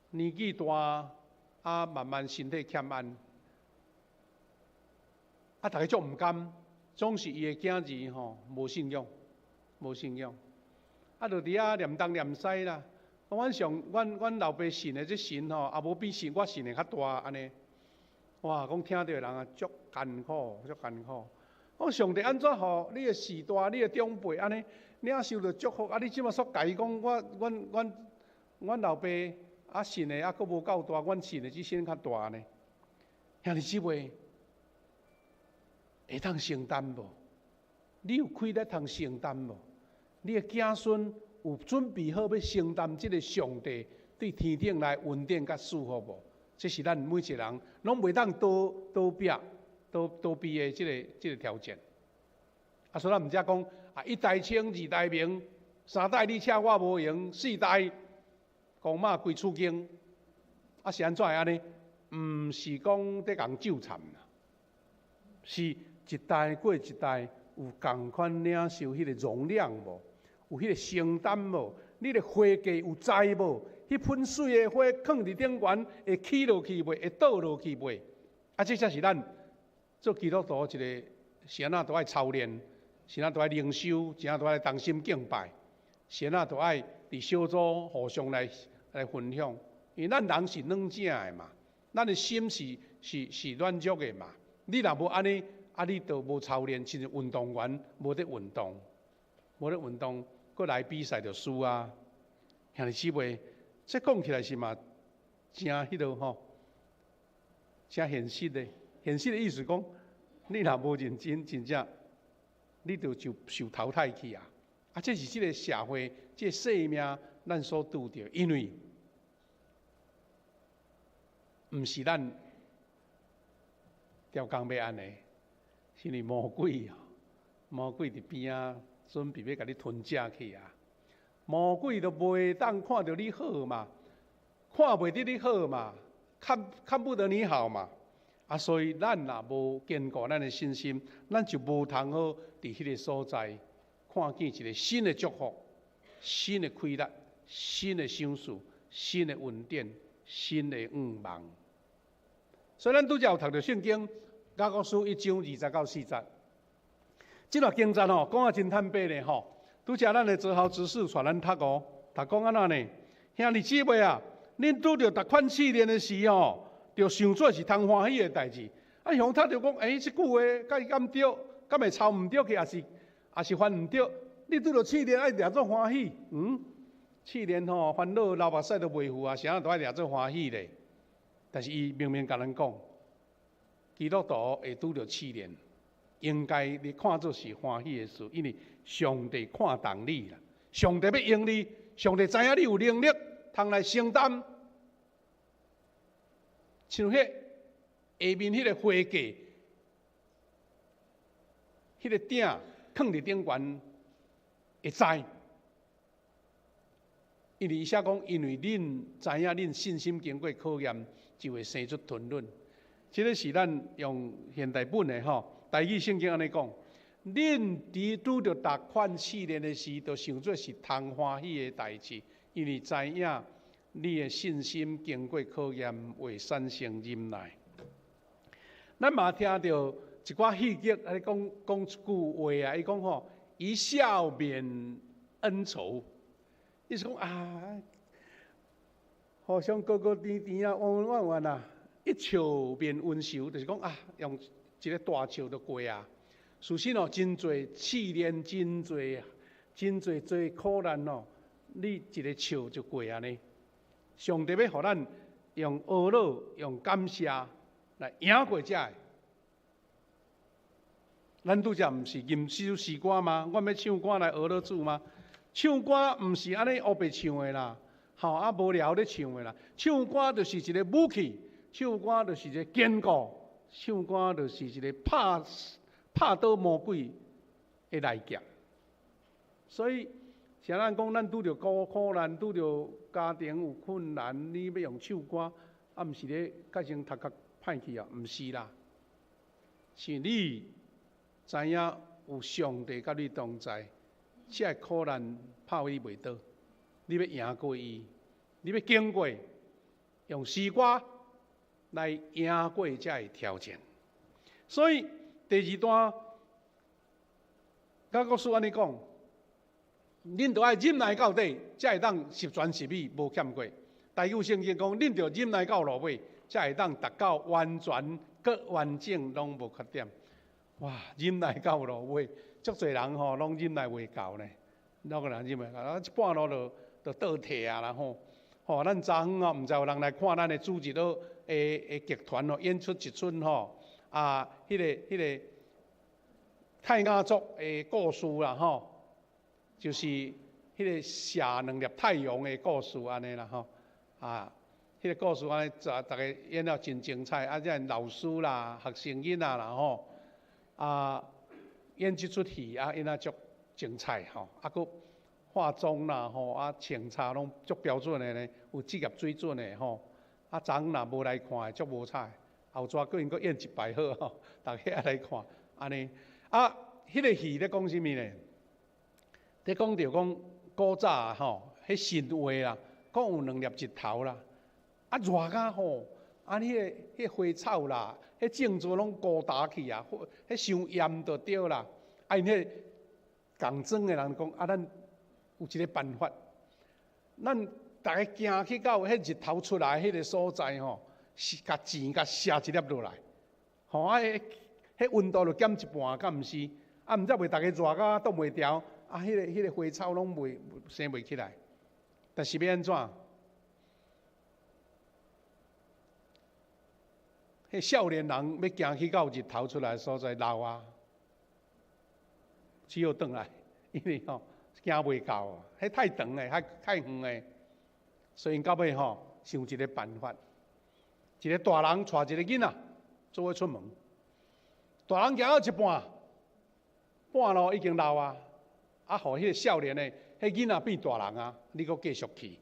年紀大，啊慢慢身體欠安，啊逐家足毋甘，總是伊的囝兒吼無信仰，無信仰，啊就佇遐念東念西啦。阮上阮阮老爸信的這神吼，也無比信我信的較大按呢。哇！講聽著的人啊，足艱苦，足艱苦。講上帝按怎予你的序大，你的長輩按呢領受著祝福，啊！你這馬煞共伊講，我、阮、阮、阮老爸啊信的啊，閣無夠大，阮信的這神較大呢。兄弟姊妹，會當承擔無？你有氣力通承擔無？你的子孫有準備好欲承擔這个上帝對天頂來恩典佮賜福無？這是咱每一個人攏袂當逃逃避、逃逃避的這个這个挑戰。啊，所以咱毋才講啊，一代清，二代明，三代你請我無閒，四代公媽歸厝間。啊，是按怎會按呢？毋是講佇共糾纏啦，是一代過一代有仝款領受彼個容量無？有彼個承擔無？你的花架有知無？彼噴媠的花囥佇頂懸會起落去袂？會倒落去袂？啊，這才是咱做基督徒一个是按怎都愛操練，是按怎都愛靈修，是按怎都愛同心敬拜，是按怎都愛佇小組互相來來分享。因為咱人是軟正的嘛，咱的心是是是軟弱的嘛。你若無按呢，啊，你就無操練，親像運動員無咧運動，無咧運動，閣來比賽就輸啊。兄弟姊妹，這講起來是嘛誠彼落吼，誠現實的。現實的意思講，你若無認真，真正你就就受淘汰去啊！啊，這是這个社會、這个生命咱所拄著，因為毋是咱刁工欲按呢，是因為魔鬼啊，魔鬼佇邊仔準備欲共你吞食去啊！魔鬼都袂當看著你好嘛，看袂得你好嘛，看看不得你好嘛。啊，所以咱若無堅固咱的信心，咱就無通好佇彼个所在看見一个新的祝福、新的氣力、新的賞賜、新的恩典、新的願望。所以咱拄才有讀著聖經雅各書一章20到4節，這段經節吼講啊真坦白咧吼。拄才咱的澤豪執事帶咱讀哦，讀講按怎呢？兄弟姊妹啊，恁拄著逐款試煉的時吼，就想做是通歡喜的代誌。啊，向讀著講，欸，這句話佮伊敢對，敢會抄毋對去，抑是抑是翻毋對？你拄著試煉愛掠做歡喜，嗯？試煉吼，煩惱流目屎都袂赴啊，啥都愛掠做歡喜咧。但是伊明明共咱講，基督徒會拄著試煉，應該你看做是歡喜的事，因為上帝看重你啦，上帝欲用你，上帝知影你有能力通來承擔。像彼下面彼个花架，彼个鼎囥佇頂懸會知，因為伊寫講，因為恁知影恁信心經過考驗，就會生出吞忍。這个是咱用現代本的吼，台語聖經按呢講：恁佇拄著逐款試煉的時，就想做是通歡喜的代誌，因為知影你的信心經過考驗，會產生忍耐。咱嘛聽著一寡戲劇，啊，講講一句話啊，伊講吼，一笑泯恩仇，意思講啊，互相哥哥弟弟啊，冤冤冤啊，一笑泯恩仇，就是講啊，用一个大笑就過啊。事實哦，真濟試煉，真濟真濟濟苦難哦，你一个笑就過按呢。上帝欲予咱用呵咾、用感謝來贏過這个。咱拄才毋是吟首詩歌嗎？阮欲唱歌來呵咾主嗎？唱歌毋是按呢烏白唱的啦，吼啊無聊咧唱的啦。唱歌就是一个武器，唱歌就是一个堅固，唱歌就是一个拍拍倒魔鬼的利劍。所以，像咱講，咱拄著苦苦難，拄著家庭有困難，你欲用唱歌，啊，毋是咧，甲先頭殼歹去啊，毋是啦，是你知影有上帝佮你同在，這个苦難拍你袂倒，你欲贏過伊，你欲經過，用詩歌來贏過這个挑戰。所以第二段，雅各書按呢講。恁著愛忍耐到底，才會當十全十美，無欠過。台語聖經講，恁著忍耐到落尾，才會當達到完全、閣完整，攏無缺點。哇！忍耐到落尾，足濟人吼攏忍耐袂到呢。哪個人忍袂到？啊，一半路就就倒退啊啦吼！吼，咱昨昏哦，毋知有人來看咱的主日的的劇團哦，演出一出吼啊，彼个彼个泰雅族的故事啦吼。就是彼个射兩粒太陽的故事按呢啦吼，啊，彼个故事按呢，逐逐个演了真精彩，啊，這老師啦、學生囡仔啦吼，啊，演這出戲啊，演啊足精彩吼，啊，閣化妝啦吼，啊，穿插攏足標準的呢，有職業水準的吼，啊，昨昏若無來看的足無彩，後逝閣𪜶閣演一擺好吼，逐家愛來看，按呢，啊，彼个戲咧講啥物呢？咧講著講古早吼，彼神話啦，講有兩粒日頭啦，啊熱甲吼，啊彼个彼花草啦，彼種子攏枯焦去啊，彼傷炎就對啦。啊，𪜶彼仝莊的人講，啊，咱有一个辦法，咱逐家行去到彼日頭出來彼个所在吼，是共錢共射一粒落來，吼啊，彼彼溫度就減一半，敢毋是？啊，毋才袂逐家熱甲擋袂牢。啊，彼个彼个花草攏袂生袂起來，但是欲按怎？彼少年人欲行去到日頭出來所在老啊，只好轉來，因為吼行袂到，彼太長的，太太遠的，所以到尾吼想一个辦法，一个大人帶一个囡仔做伙出門，大人行到一半，半路已經老啊。啊，予彼个少年的，彼囡仔變大人啊，你閣繼續去。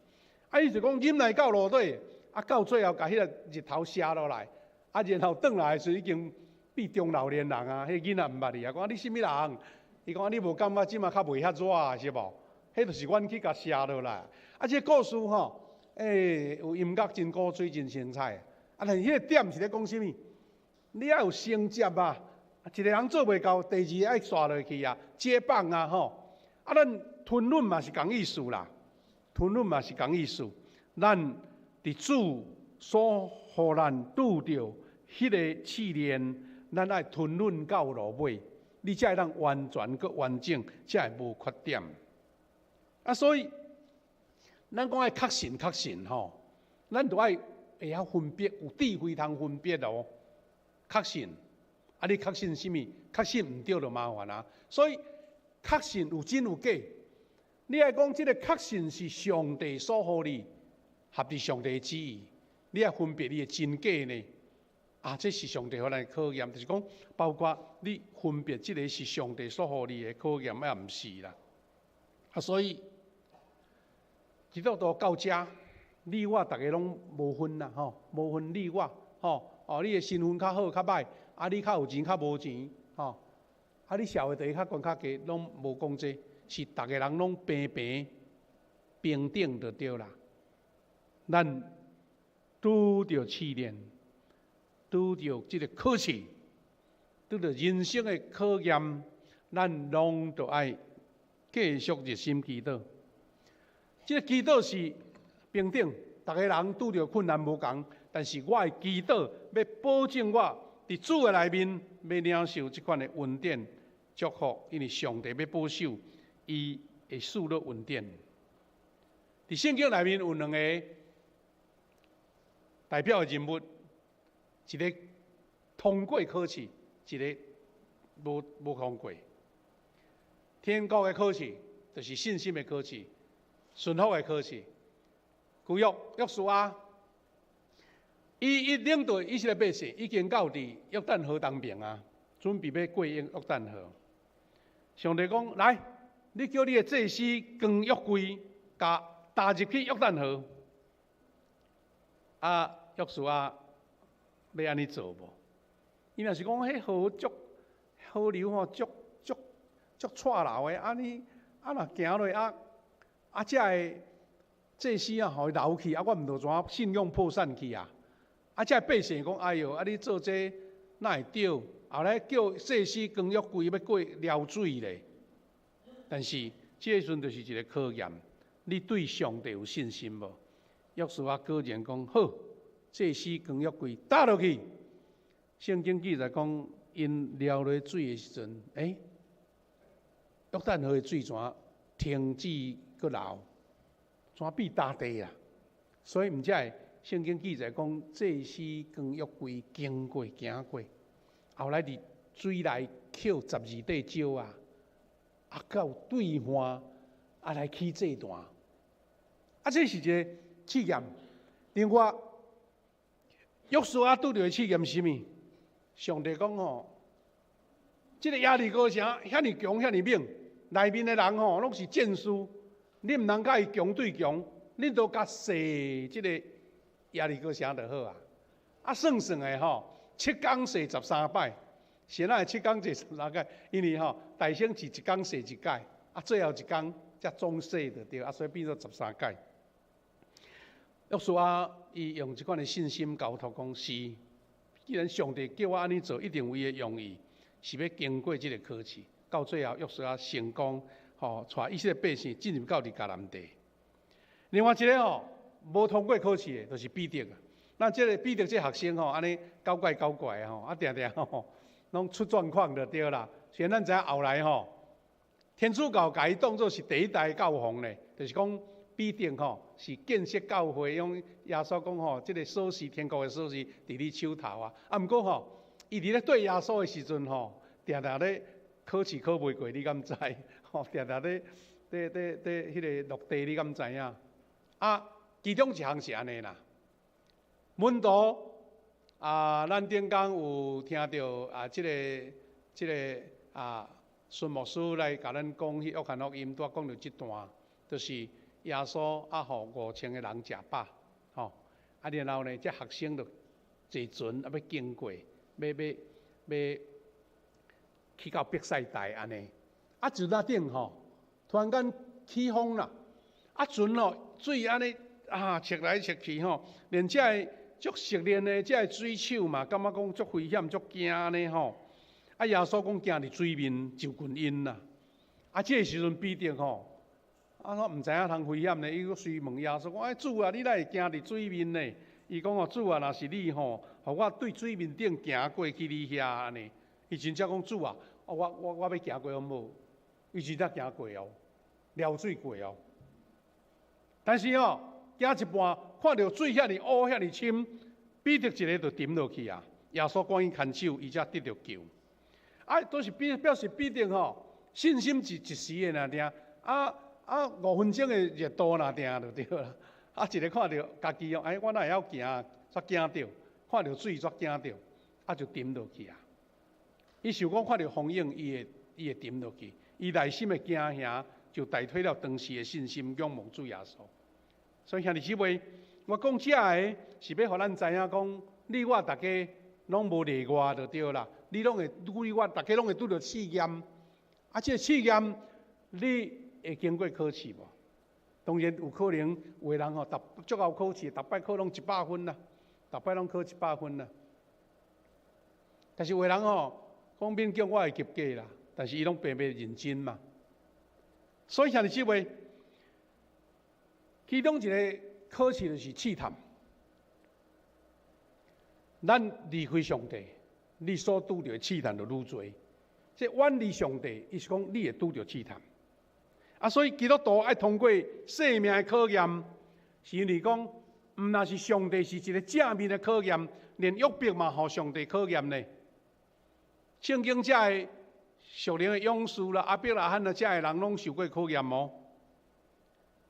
啊，伊就講忍耐到落底，啊，到最後共彼个日頭射落來，啊，然後轉來的時陣已經變中老年人啊，彼囡仔毋捌伊啊，講你啥物人？伊講你無感覺這馬較袂遐熱是無？彼就是阮去共射落來。啊，這个故事吼，欸，有音樂真古錐，真精彩。啊，但是彼个點是咧講啥物？你愛有承接啊，一个人做袂到，第二個愛煞落去啊，接棒啊，吼。啊，咱吞忍嘛是仝意思啦，吞忍嘛是仝意思。咱佇主所予咱拄著彼个試煉，咱愛吞忍到落尾，你才會當完全閣完整，才會無缺點。啊，所以咱講愛確信確信吼，咱著愛會曉分別，有智慧通分別哦。確信，啊，你確信啥物？確信毋對就麻煩啊。所以確信有真有假，你愛講這个確信是上帝所予你，合佇上帝的旨意，你愛分別你的真假呢？啊，這是上帝予咱的考驗，就是講，包括你分別這个是上帝所予你的考驗，抑毋是啦。啊，所以基督徒到遮，你我逐个攏無分啦，吼，無分你我，吼，哦，你的身份較好較歹，啊，你較有錢較無錢，吼。啊！你社會地位較懸較低，攏無講這，是逐个人攏平平平等就對啦。咱拄著試煉，拄著這个考試，拄著人生的考驗，咱攏著愛繼續熱心祈禱。這个祈禱是平等，逐个人拄著困難無仝，但是我的祈禱欲保證我佇主的內面欲領受這款的恩典祝福，因為上帝欲保守，伊會賜落恩典。佇聖經內面有兩個代表的人物，一个通過考試，一个無通過。天國的考試就是信心的考試，順服的考試。舊約約書亞，伊一領導以色列百姓已經到佇約旦河東邊啊，準備欲過約旦河。上帝講：來，你叫你的祭司扛約櫃，共踏入去約旦河。啊，約書亞欲按呢做無？伊若是講，彼河足河流吼，足足足掣流的，按呢啊若行落啊啊，遮的祭司啊，予伊流去啊，我毋著怎信用破產去啊？啊，遮百姓講：哎喲，啊你做這哪會對？後來叫祭司扛約櫃欲過撩水咧。但是這個時陣就是一個考驗，你對上帝有信心無？約書亞果然講好，祭司扛約櫃踏落去。聖經記載講，𪜶撩落水的時陣，欸，約旦河的水怎停止閣流，怎變乾地啊？所以毋才會聖經記載講，祭司扛約櫃經過行過，後來佇水內抾十二塊石仔，啊，到對岸啊來起祭壇。啊，這是一个試驗。另外，約書亞拄著的試驗是啥物？上帝講吼，這个耶利哥城遐爾強，遐爾猛，內面的人吼攏是戰士，你毋通共伊強對強，你都共踅這个耶利哥城就好啊。啊，算算的吼，七工踅十三擺，是哪會七工踅十三擺？因為吼，大省是一工踅一擺，啊，最後一工才總踅就對，啊，所以變做十三擺。約書亞伊用這款的信心交託講是，既然上帝叫我按呢做，一定有伊的用意，是欲經過這个考試，到最後約書亞成功，吼，帶以色列百姓進入到佇迦南地。另外一个吼，無通過考試的，就是彼得啊。咱這个彼得這个學生吼，按呢搞怪搞怪的吼，啊，定定吼，攏出狀況就對啦。雖然咱知影後來吼，天主教共伊當做是第一代教皇咧，就是講彼得吼是建設教會，用耶穌講吼，這个鎖匙天國的鎖匙佇你手頭啊。啊，毋過吼，伊佇咧對耶穌的時陣吼，定定咧考試考袂過，你敢知？吼，定定咧咧咧咧彼个落地，你敢知影？啊，其中一項是按呢啦。門徒啊，咱頂工有聽著啊，這个這个啊，孫牧師來共咱講彼約翰福音，拄仔講著這段，就是耶穌啊，予5000個人食飽，吼啊，然後呢，這學生就坐船啊，欲經過，欲欲欲去到伯賽大按呢，啊，船仔頂吼，突然間起風啦，啊，船哦水按呢啊，切來切去吼，連這个足熟練的這个水手嘛，感覺講足危險、足驚按呢吼。啊，耶穌講行佇水面就近𪜶啦。啊，這个時陣彼得吼，啊，我毋知影通危險呢，伊閣隨問耶穌講：哎，主啊，你哪會行佇水面呢？伊講哦，主啊，若是你吼，予我對水面頂行過去你遐按呢。伊真正講主啊，我我我欲行過好無？伊真正行過哦，撩水過哦。但是哦，行一半，看著水遐爾烏遐爾深，彼得一个就沉落去啊！耶穌趕緊牽手，伊才得著救。啊，都是表表示彼得吼信心是一時的爾定，啊啊5分鐘的熱度爾定就對啦。啊，一个看著家己哦，哎，我哪會曉行，煞驚著，看著水煞驚著，啊就沉落去啊。伊想講看著風湧，伊會伊會沉落去，伊內心的驚嚇就代替了當時的信心，仰望主耶穌。所以兄弟姊妹，我講這个是欲予咱知影講，你我逐家攏無例外就對啦。你攏會，你我逐家攏會拄著試驗。啊，這个試驗你會經過考試無？當然有可能有的人吼，逐足𠢕考試，逐擺考攏100分啦，逐擺攏考一百分啦。但是有的人吼，講勉強我會及格啦，但是伊攏白白認真嘛。所以兄弟姊妹，其中一個考試就是試探。咱離開上帝，你所拄著的試探就愈濟。這遠離上帝，伊是講你會拄著試探。啊，所以基督徒愛通過生命的考驗，是因為講，毋但是上帝是一個正面的考驗，連約伯嘛予上帝考驗呢。聖經遮的屬靈的勇士啦，亞伯拉罕啦，遮的人攏受過考驗哦。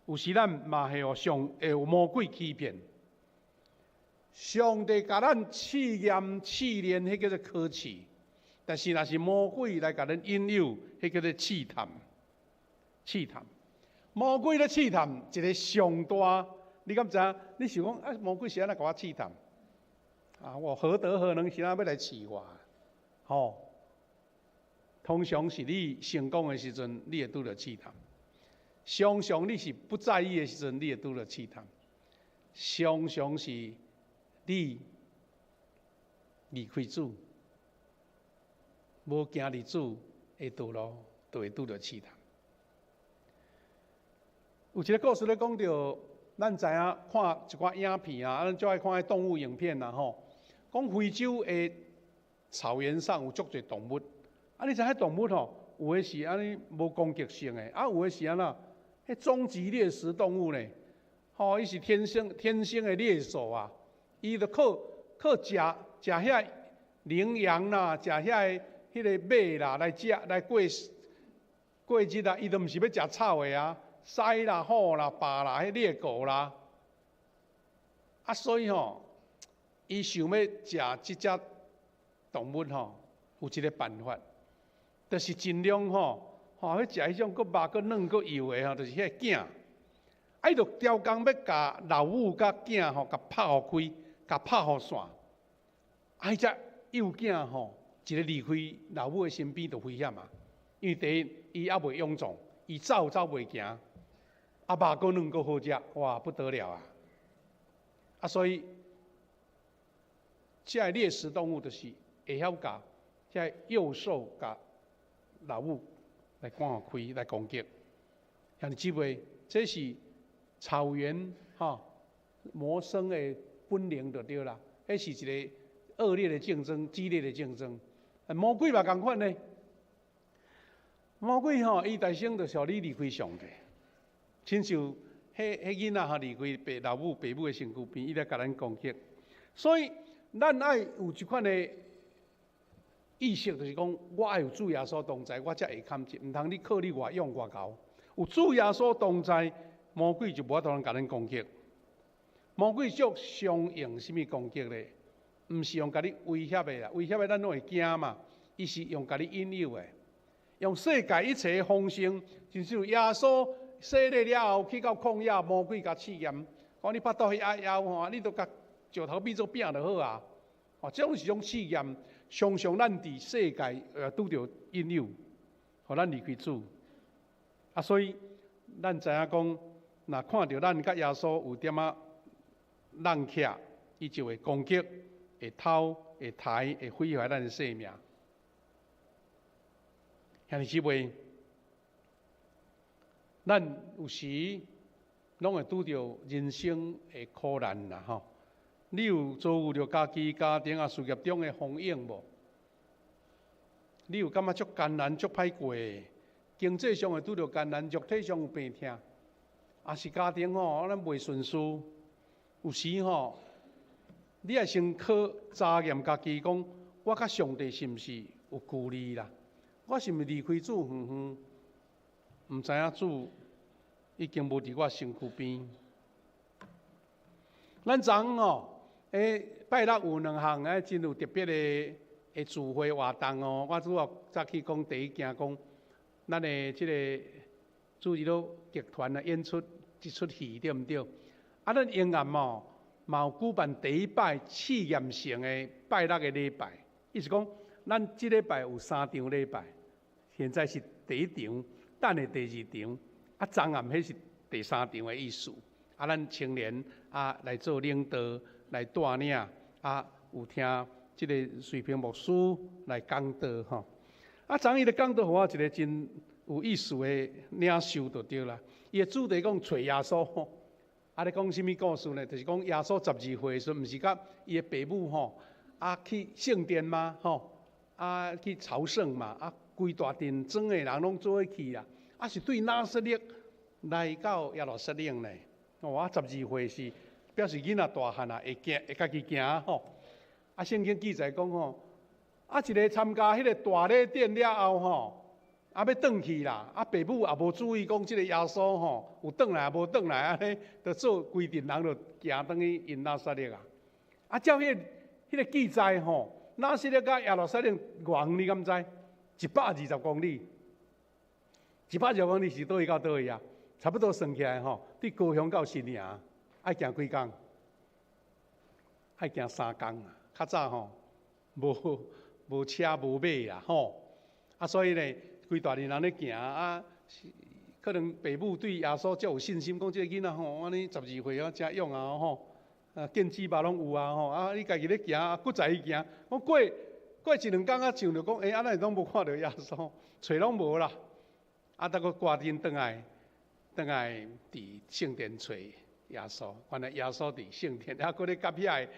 有時咱嘛會予上會予魔鬼欺騙。上帝共咱試驗試煉，彼叫做考試；但是若是魔鬼來共咱引誘，彼叫做試探。試探，魔鬼咧試探一個上大，你敢知影？你想講啊，魔鬼是按怎共我試探？啊，我何德何能，是按怎欲來試我？吼，通常是你成功的時陣，你會拄著試探；常常你是不在意的時陣，你會拄著試探；常常是你離開主，無行佇主的道路，就會拄著試探。有一個故事咧講著，咱知影看一寡影片啊，咱足愛看彼動物影片啦吼。講非洲的草原上有足濟動物，啊，你知彼動物吼，有的是按呢無攻擊性的，啊，有的是按怎？彼終極獵食動物呢？吼，伊是天生的獵獸啊！伊就靠靠食食遐羚羊啦，食遐个彼个馬啦來食來過過日啊！伊都毋是欲食草的啊！獅啦、虎啦、豹啦、彼獵狗啦，啊，所以吼，伊想欲食這隻動物吼，有一個辦法，就是盡量吼，吼欲食彼種閣肉閣嫩閣幼的吼，就是彼个囝。啊，伊就刁工欲共老母佮囝吼，共拍予開，共拍予散。啊，彼隻幼囝吼，一個離開老母的身邊就危險啊，因為第一，伊猶未勇壯，伊走走袂行。啊，肉閣嫩閣好食，哇，不得了啊！啊，所以這个獵食動物就是會曉共這个幼獸共老母來趕予開來攻擊。兄弟姊妹，這是草原吼謀生的本能就對啦。彼是一個惡劣的競爭，激烈的競爭。魔鬼嘛仝款呢。魔鬼吼，伊代先就是予你離開上帝。親像彼彼囡仔吼離開爸老母爸母的身軀邊，伊來共咱攻擊。所以咱愛有這款的意識，就是講我愛有主耶穌同在，我才會堪戰。毋通你靠你偌勇偌𠢕，有主耶穌同在，魔鬼就無法度共咱攻擊。魔鬼足常用啥物攻擊咧？毋是用共你威脅的啦，威脅的咱攏會驚嘛。伊是用共你引誘的，用世界一切的豐盛，親像耶穌洗禮了後去到曠野，魔鬼共試驗，講你腹肚遐枵吼，你都共石頭變做餅就好啊。哦，這種是種試驗，常常咱佇世界拄著引誘，予咱離開主。啊，所以咱知影講，若看著咱佮耶穌有點仔挵起，伊就會攻擊、會偷、會刣、會毀壞咱的生命。兄弟姊妹，咱有時攏會拄著人生的苦難啦，吼！你有遭遇著家己家庭啊事業中的風湧無？你有感覺足艱難、足歹過的？經濟上會拄著艱難，肉體上有病痛，抑是家庭吼，咱袂順遂。有時吼，你愛先考查驗家己，講我佮上帝是毋是有距離啦？我是毋是離開主遠遠？毋知影主已經無佇我身軀邊。咱昨昏吼，拜六有兩項真有特別的聚會活動哦。我拄仔早起講第一件講，咱的這个主日樂劇團來演出這齣戲，對毋對？啊，咱永暗哦，嘛有舉辦第一擺試驗性的拜六的禮拜，意思講，咱這禮拜有三場禮拜，現在是第一場，等下第二場，啊，昨暗彼是第三場的意思。啊，咱青年啊來做領導來帶領，啊有聽這个瑞平牧師來講道吼。啊，昨伊咧講道，予我一个真有意思的領受就對啦。伊的主題講揣耶穌吼，啊咧講啥物故事呢？就是講耶穌12歲的時陣，毋是佮伊的爸母吼，啊去聖殿嗎？吼，啊去朝聖嘛？啊，規大陣莊的人攏做伙去啦。啊，是對拿撒勒來到耶路撒冷呢。哦，啊，十二歲是表示囡仔大漢啊，會行，會家己行吼。啊，聖經記載講吼，啊，一个參加彼个大禮典了後吼，啊，欲轉去啦，啊，爸母也無注意講這个耶穌吼有轉來無轉來，按呢，就做規陣人就行轉去𪜶拿撒勒啊。啊，照彼个記載吼，拿撒勒佮耶路撒冷偌遠，你敢知？120公里，120公里是佗位到佗位啊？差不多算起來吼，對高雄到新營愛行幾工？愛行3工啊！較早吼，無車無馬啦吼，啊，所以呢，規大陣人咧行啊，可能爸母對耶穌足有信心，講這个囡仔吼，按呢十二歲啊，誠勇啊吼，啊，見子肉攏有啊吼，啊，你家己咧行，啊，閣載伊行，講過過一兩工啊，想著講，欸，啊，哪會攏無看著耶穌，揣攏無啦，啊，才閣趕緊轉來，轉來佇聖殿揣耶穌，原來耶穌佇聖殿，啊，閣咧佮遐個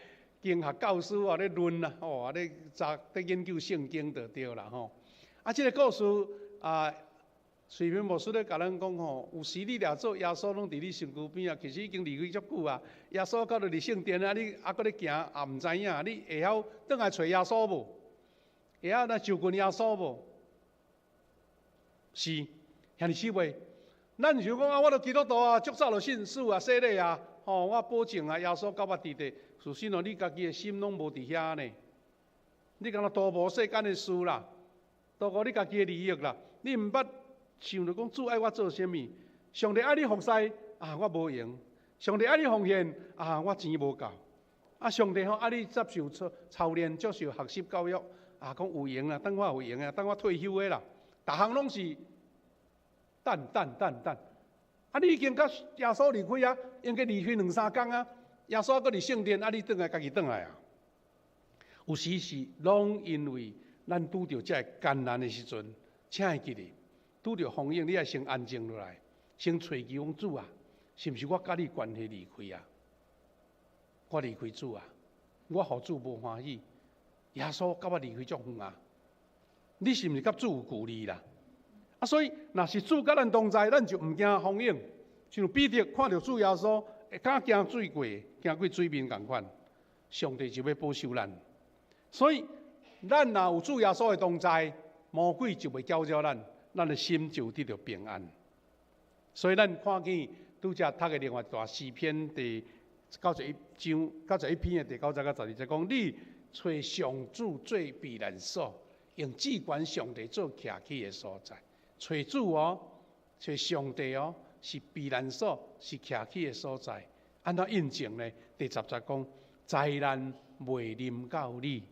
經學教師啊咧論啊，吼，啊咧查咧研究聖經就對啦吼。啊，這个故事啊，隨便牧師咧共咱講吼，有時你掠做耶穌攏佇你身軀邊啊，其實已經離開足久啊。耶穌到佇聖殿啊，你猶閣咧行也毋知影，你會曉轉來揣耶穌無？會曉來就近耶穌無？是，兄弟姊妹，咱想講啊，我都基督徒啊，足早就信主啊，洗禮啊，吼，我保證啊，耶穌佮我佇佇，事實哦，你家己的心攏無佇遐呢。你敢若圖謀世間的事啦，圖顧你家己的利益啦，你毋捌想著講主愛我做啥物？上帝愛你服侍啊，我無閒；上帝愛你奉獻啊，我錢無夠。啊，上帝吼愛你接受操操練、接受學習教育啊，講有閒啊，等我有閒啊，等我退休的啦，逐項攏是等等等等。啊，你已經佮耶穌離開啊，應該離開兩三工啊。耶穌閣佇聖殿，啊，你轉來家己轉來啊？有時是攏因為咱拄著這个艱難的時陣，請會記得，拄著風雨，你愛先安靜落來，先揣求講主啊，是毋是我佮你關係離開啊？我離開主啊，我予主無歡喜，耶穌佮我離開足遠啊！你是毋是佮主有距離啦？啊，所以若是主佮咱同在，咱就毋驚風雨。像彼得看著主耶穌，會敢行水過，行過水面仝款，上帝就欲保守咱。所以，咱若有主耶穌的同在，魔鬼就袂攪擾咱，咱的心就得著平安。所以，咱看見拄才讀的另外一段詩篇第九十一章91篇的第9節到12節，講你揣上主做避難所，用至懸上帝做徛起的所在。揣主哦，揣上帝哦，是避難所，是徛起的所在。按怎印證呢？第10節講，災難袂臨到你，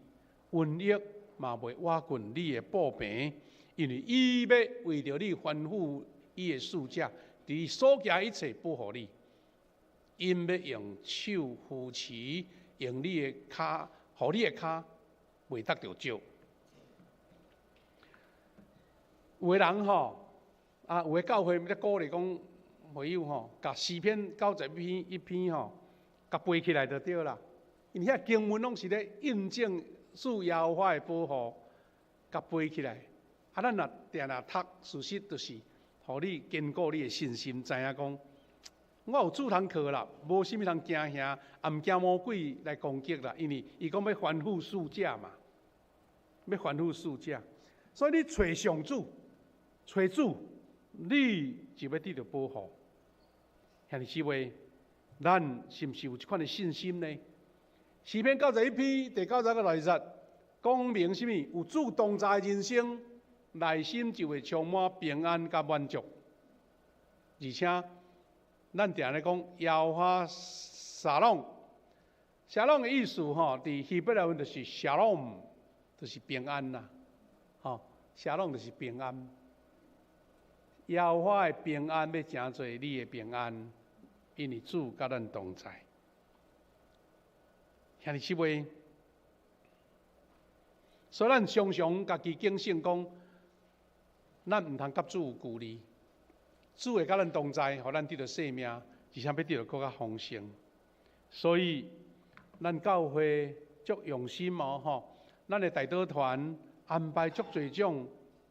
瘟疫嘛袂倚近你的布棚，因為伊欲為著你吩咐伊的使者，佇你所行一切保護你。𪜶欲用手扶持，用你的跤，予你的跤袂觸著石。有的人吼，啊，有的教會咧鼓勵講，會友吼，共詩篇九十篇一篇吼，共背起來就對啦。因為遐經文攏是咧印證主耶和華的保護，共背起來。啊，咱若定定讀，事實就是予你堅固你的信心，知影講，我有主通靠啦，無啥物通驚嚇，也毋驚魔鬼來攻擊啦，因為伊講欲吩咐使者嘛，欲吩咐使者，所以你揣上主，揣主，你就欲得著保護。兄弟姊妹，咱是毋是有這款的信心呢？詩篇91篇第9節到12節，講明啥物？有主同在的人生，內心就會充滿平安佮滿足。而且，咱定咧講耶和華沙龍，沙龍的意思吼，佇希伯來文就是沙龍，就是平安啦。吼，沙龍就是平安。耶和華的平安欲成做你的平安，因為主佮咱同在。兄弟姊妹，所以咱常常家己警醒講，咱毋通佮主有距離，主會佮咱同在，予咱得著生命，而且欲得著閣較豐盛。所以，咱教會足用心哦，吼！咱的代禱團安排足濟種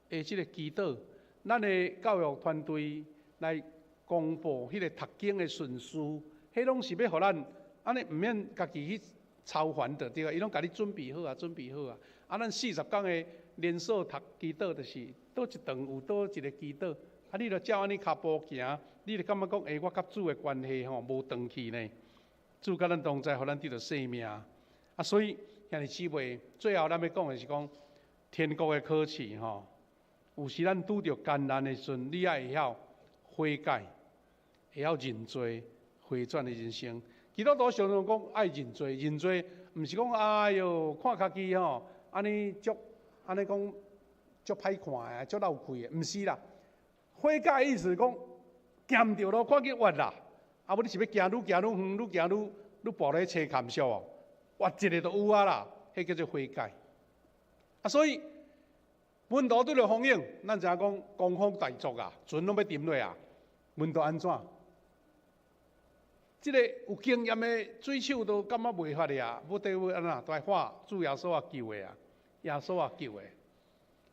的這个祈禱，咱的教育團隊來公布彼个讀經的順序，彼攏是欲予咱按呢毋免家己去操煩就對啊，伊攏共你準備好啊，準備好啊。啊，咱40工的連續讀祈禱，就是佗一頓有佗一个祈禱。啊，你著照按呢跤步行，你就感覺講，欸，我佮主的關係吼無斷去呢。主佮咱同在，予咱得著生命。啊，所以兄弟姊妹，最後咱欲講的是講，天國的考試吼，有時咱拄著艱難的時陣，你愛會曉悔改，會曉認罪，回轉的人生。基督徒常常講愛認罪，認罪毋是講哎喲，看家己吼，按呢足，按呢講足歹看的，足落氣的，毋是啦。悔改意思講，行毋著路，趕緊越啦。啊，無你是欲行愈行愈遠，愈行愈愈跋咧車坎上哦，越一个就有啊啦，彼叫做悔改。啊，所以門徒拄著風湧，咱知影講狂風大作啊，船攏欲沉落啊，門徒按怎？這个有經驗的水手都感覺袂法的啊，無得欲按怎，都愛喊主耶穌啊救的啊，耶穌啊救的。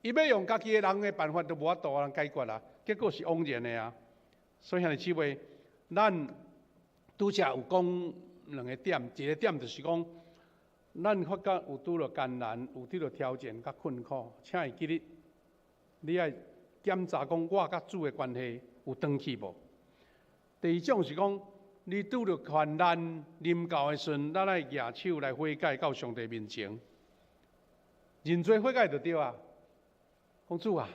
伊欲用家己的人的辦法都無法度通解決啊，結果是枉然的啊。所以兄弟姊妹，咱拄才有講兩個點，一個點就是講，咱發覺有拄著艱難，有拄著挑戰佮困苦，請會記得，你愛檢查講我佮主的關係有斷去無？第二種是講，你拄著患難臨到的時陣，咱愛舉手來悔改到上帝面前，認罪悔改就對啊。講主啊，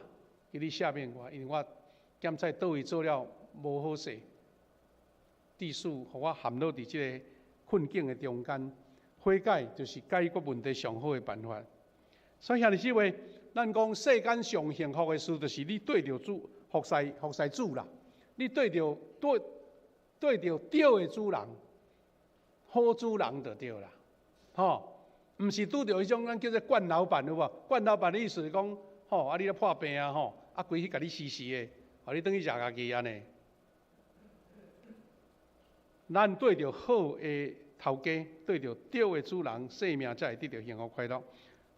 求你赦免我，因為我檢查佗位做了無好勢，致使予我陷落佇這个困境的中間。悔改就是解決問題上好的辦法。所以兄弟姊妹，咱講世間上幸福的事，就是你對著主服侍服侍主啦。你對著對對著對的主人，好主人就對啦。吼，毋是拄著彼種咱叫做慣老闆有無？慣老闆的意思是講，吼，啊你咧破病啊吼，啊規去共你死死的，予你轉去食家己按呢。咱對著好的頭家，對著對的主人，生命才會得著幸福快樂。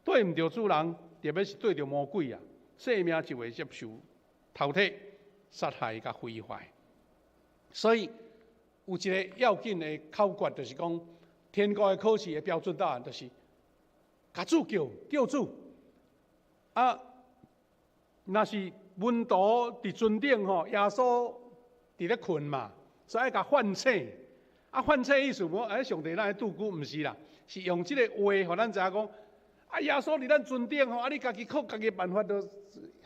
對毋著主人，特別是對著魔鬼啊，生命就會接受偷提、殺害佮毀壞。所以有一个要緊的口訣，就是講天國的考試的標準答案，就是共主叫叫主。啊，若是門徒佇船頂吼，耶穌佇咧睏嘛，所以愛共喚醒。啊，喚醒意思無？哎，上帝哪會拄久？毋是啦，是用這个話，予咱知影講，啊，耶穌佇咱船頂吼，啊，你家己靠家己辦法都風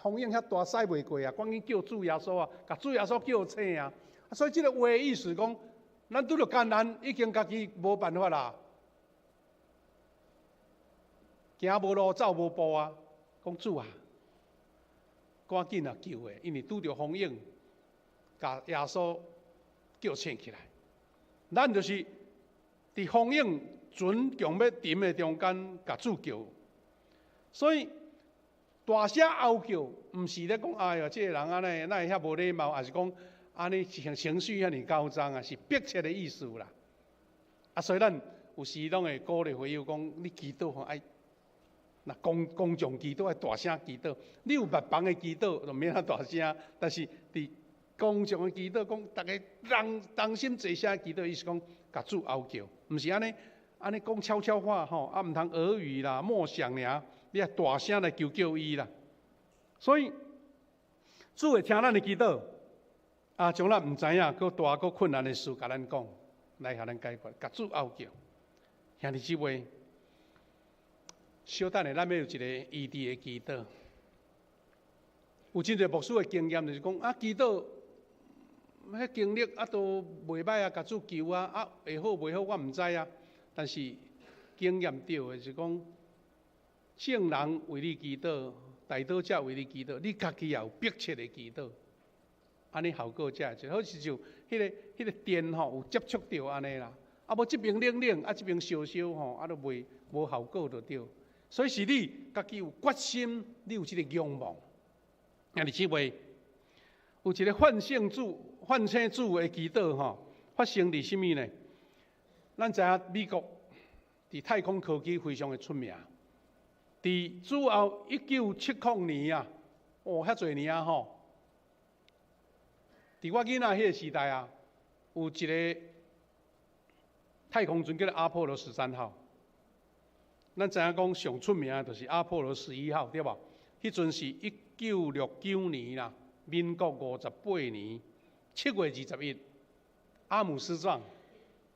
湧遐大，駛袂過啊，趕緊叫主耶穌啊，共主耶穌叫醒啊。所以這个話意思講，咱拄著艱難，已經家己無辦法啦，行無路，走無步啊，講主啊，趕緊啊救的，因為拄著風湧，共耶穌叫醒起來。咱就是佇風湧船強欲沉的中間，共主叫。所以大聲嗷叫，毋是咧講哎喲，這个人按呢，哪會遐無禮貌，抑是講按呢情情緒遐爾高漲啊，是迫切的意思啦。啊，所以咱有時攏會鼓勵會友講，你祈禱吼愛，若公公眾祈禱愛大聲祈禱，你有別房的祈禱就免遐大聲，但是佇公眾的祈禱，講逐家人同心齊聲祈禱，意思講共主嗷叫，毋是按呢按呢講悄悄話吼，啊毋通耳語啦、默想爾，你愛大聲來求叫伊啦。所以主會聽咱的祈禱，啊，將咱毋知影閣大閣困難的事，共咱講，來予咱解決，共主嗷叫。兄弟姊妹，稍等下，咱欲有一個醫治的祈禱。有真濟牧師的經驗，就是講啊，祈禱，彼經歷啊都袂歹啊，共主求啊，啊會好袂好我毋知啊。但是經驗著的是講，眾人為你祈禱，代禱者為你祈禱，你家己也有迫切的祈禱，按呢效果才會好，是就彼个電吼有接觸著按呢啦。啊，無這爿冷冷，啊這爿燒燒吼，啊都袂無效果就對。所以是你家己有決心，你有這个仰望。兄弟姊妹，有一个喚醒主、喚醒主的祈禱吼，發生佇啥物呢？咱知影美國佇太空科技非常的出名。佇主後1970年啊，哦，遐濟年啊吼！佇我囡仔彼个時代啊，有一个太空船叫做阿波羅十三號。咱知影講上出名的就是阿波羅十一號，對無？彼陣是1969年啦，民國58年7月21，阿姆斯壯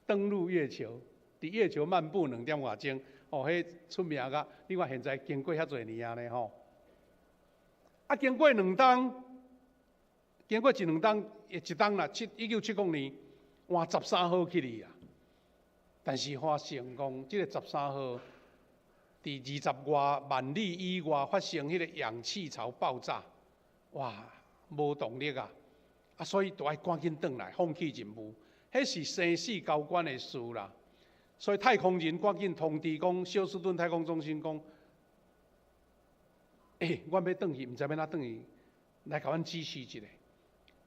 登陸月球，佇月球漫步2點外鐘，哦，彼出名甲，你看現在經過遐濟年啊呢吼。啊，經過兩冬，經過一兩冬，一冬啦，1970年換十三號去哩啊。但是發現講，這个十三號佇20外萬里以外發生彼个氧氣槽爆炸，哇，無動力啊！啊，所以都愛趕緊轉來，放棄任務。彼是生死交關的事啦。所以太空人趕緊通知講，休斯頓太空中心講，欸，阮欲轉去，毋知欲按怎轉去，來共阮指示一下。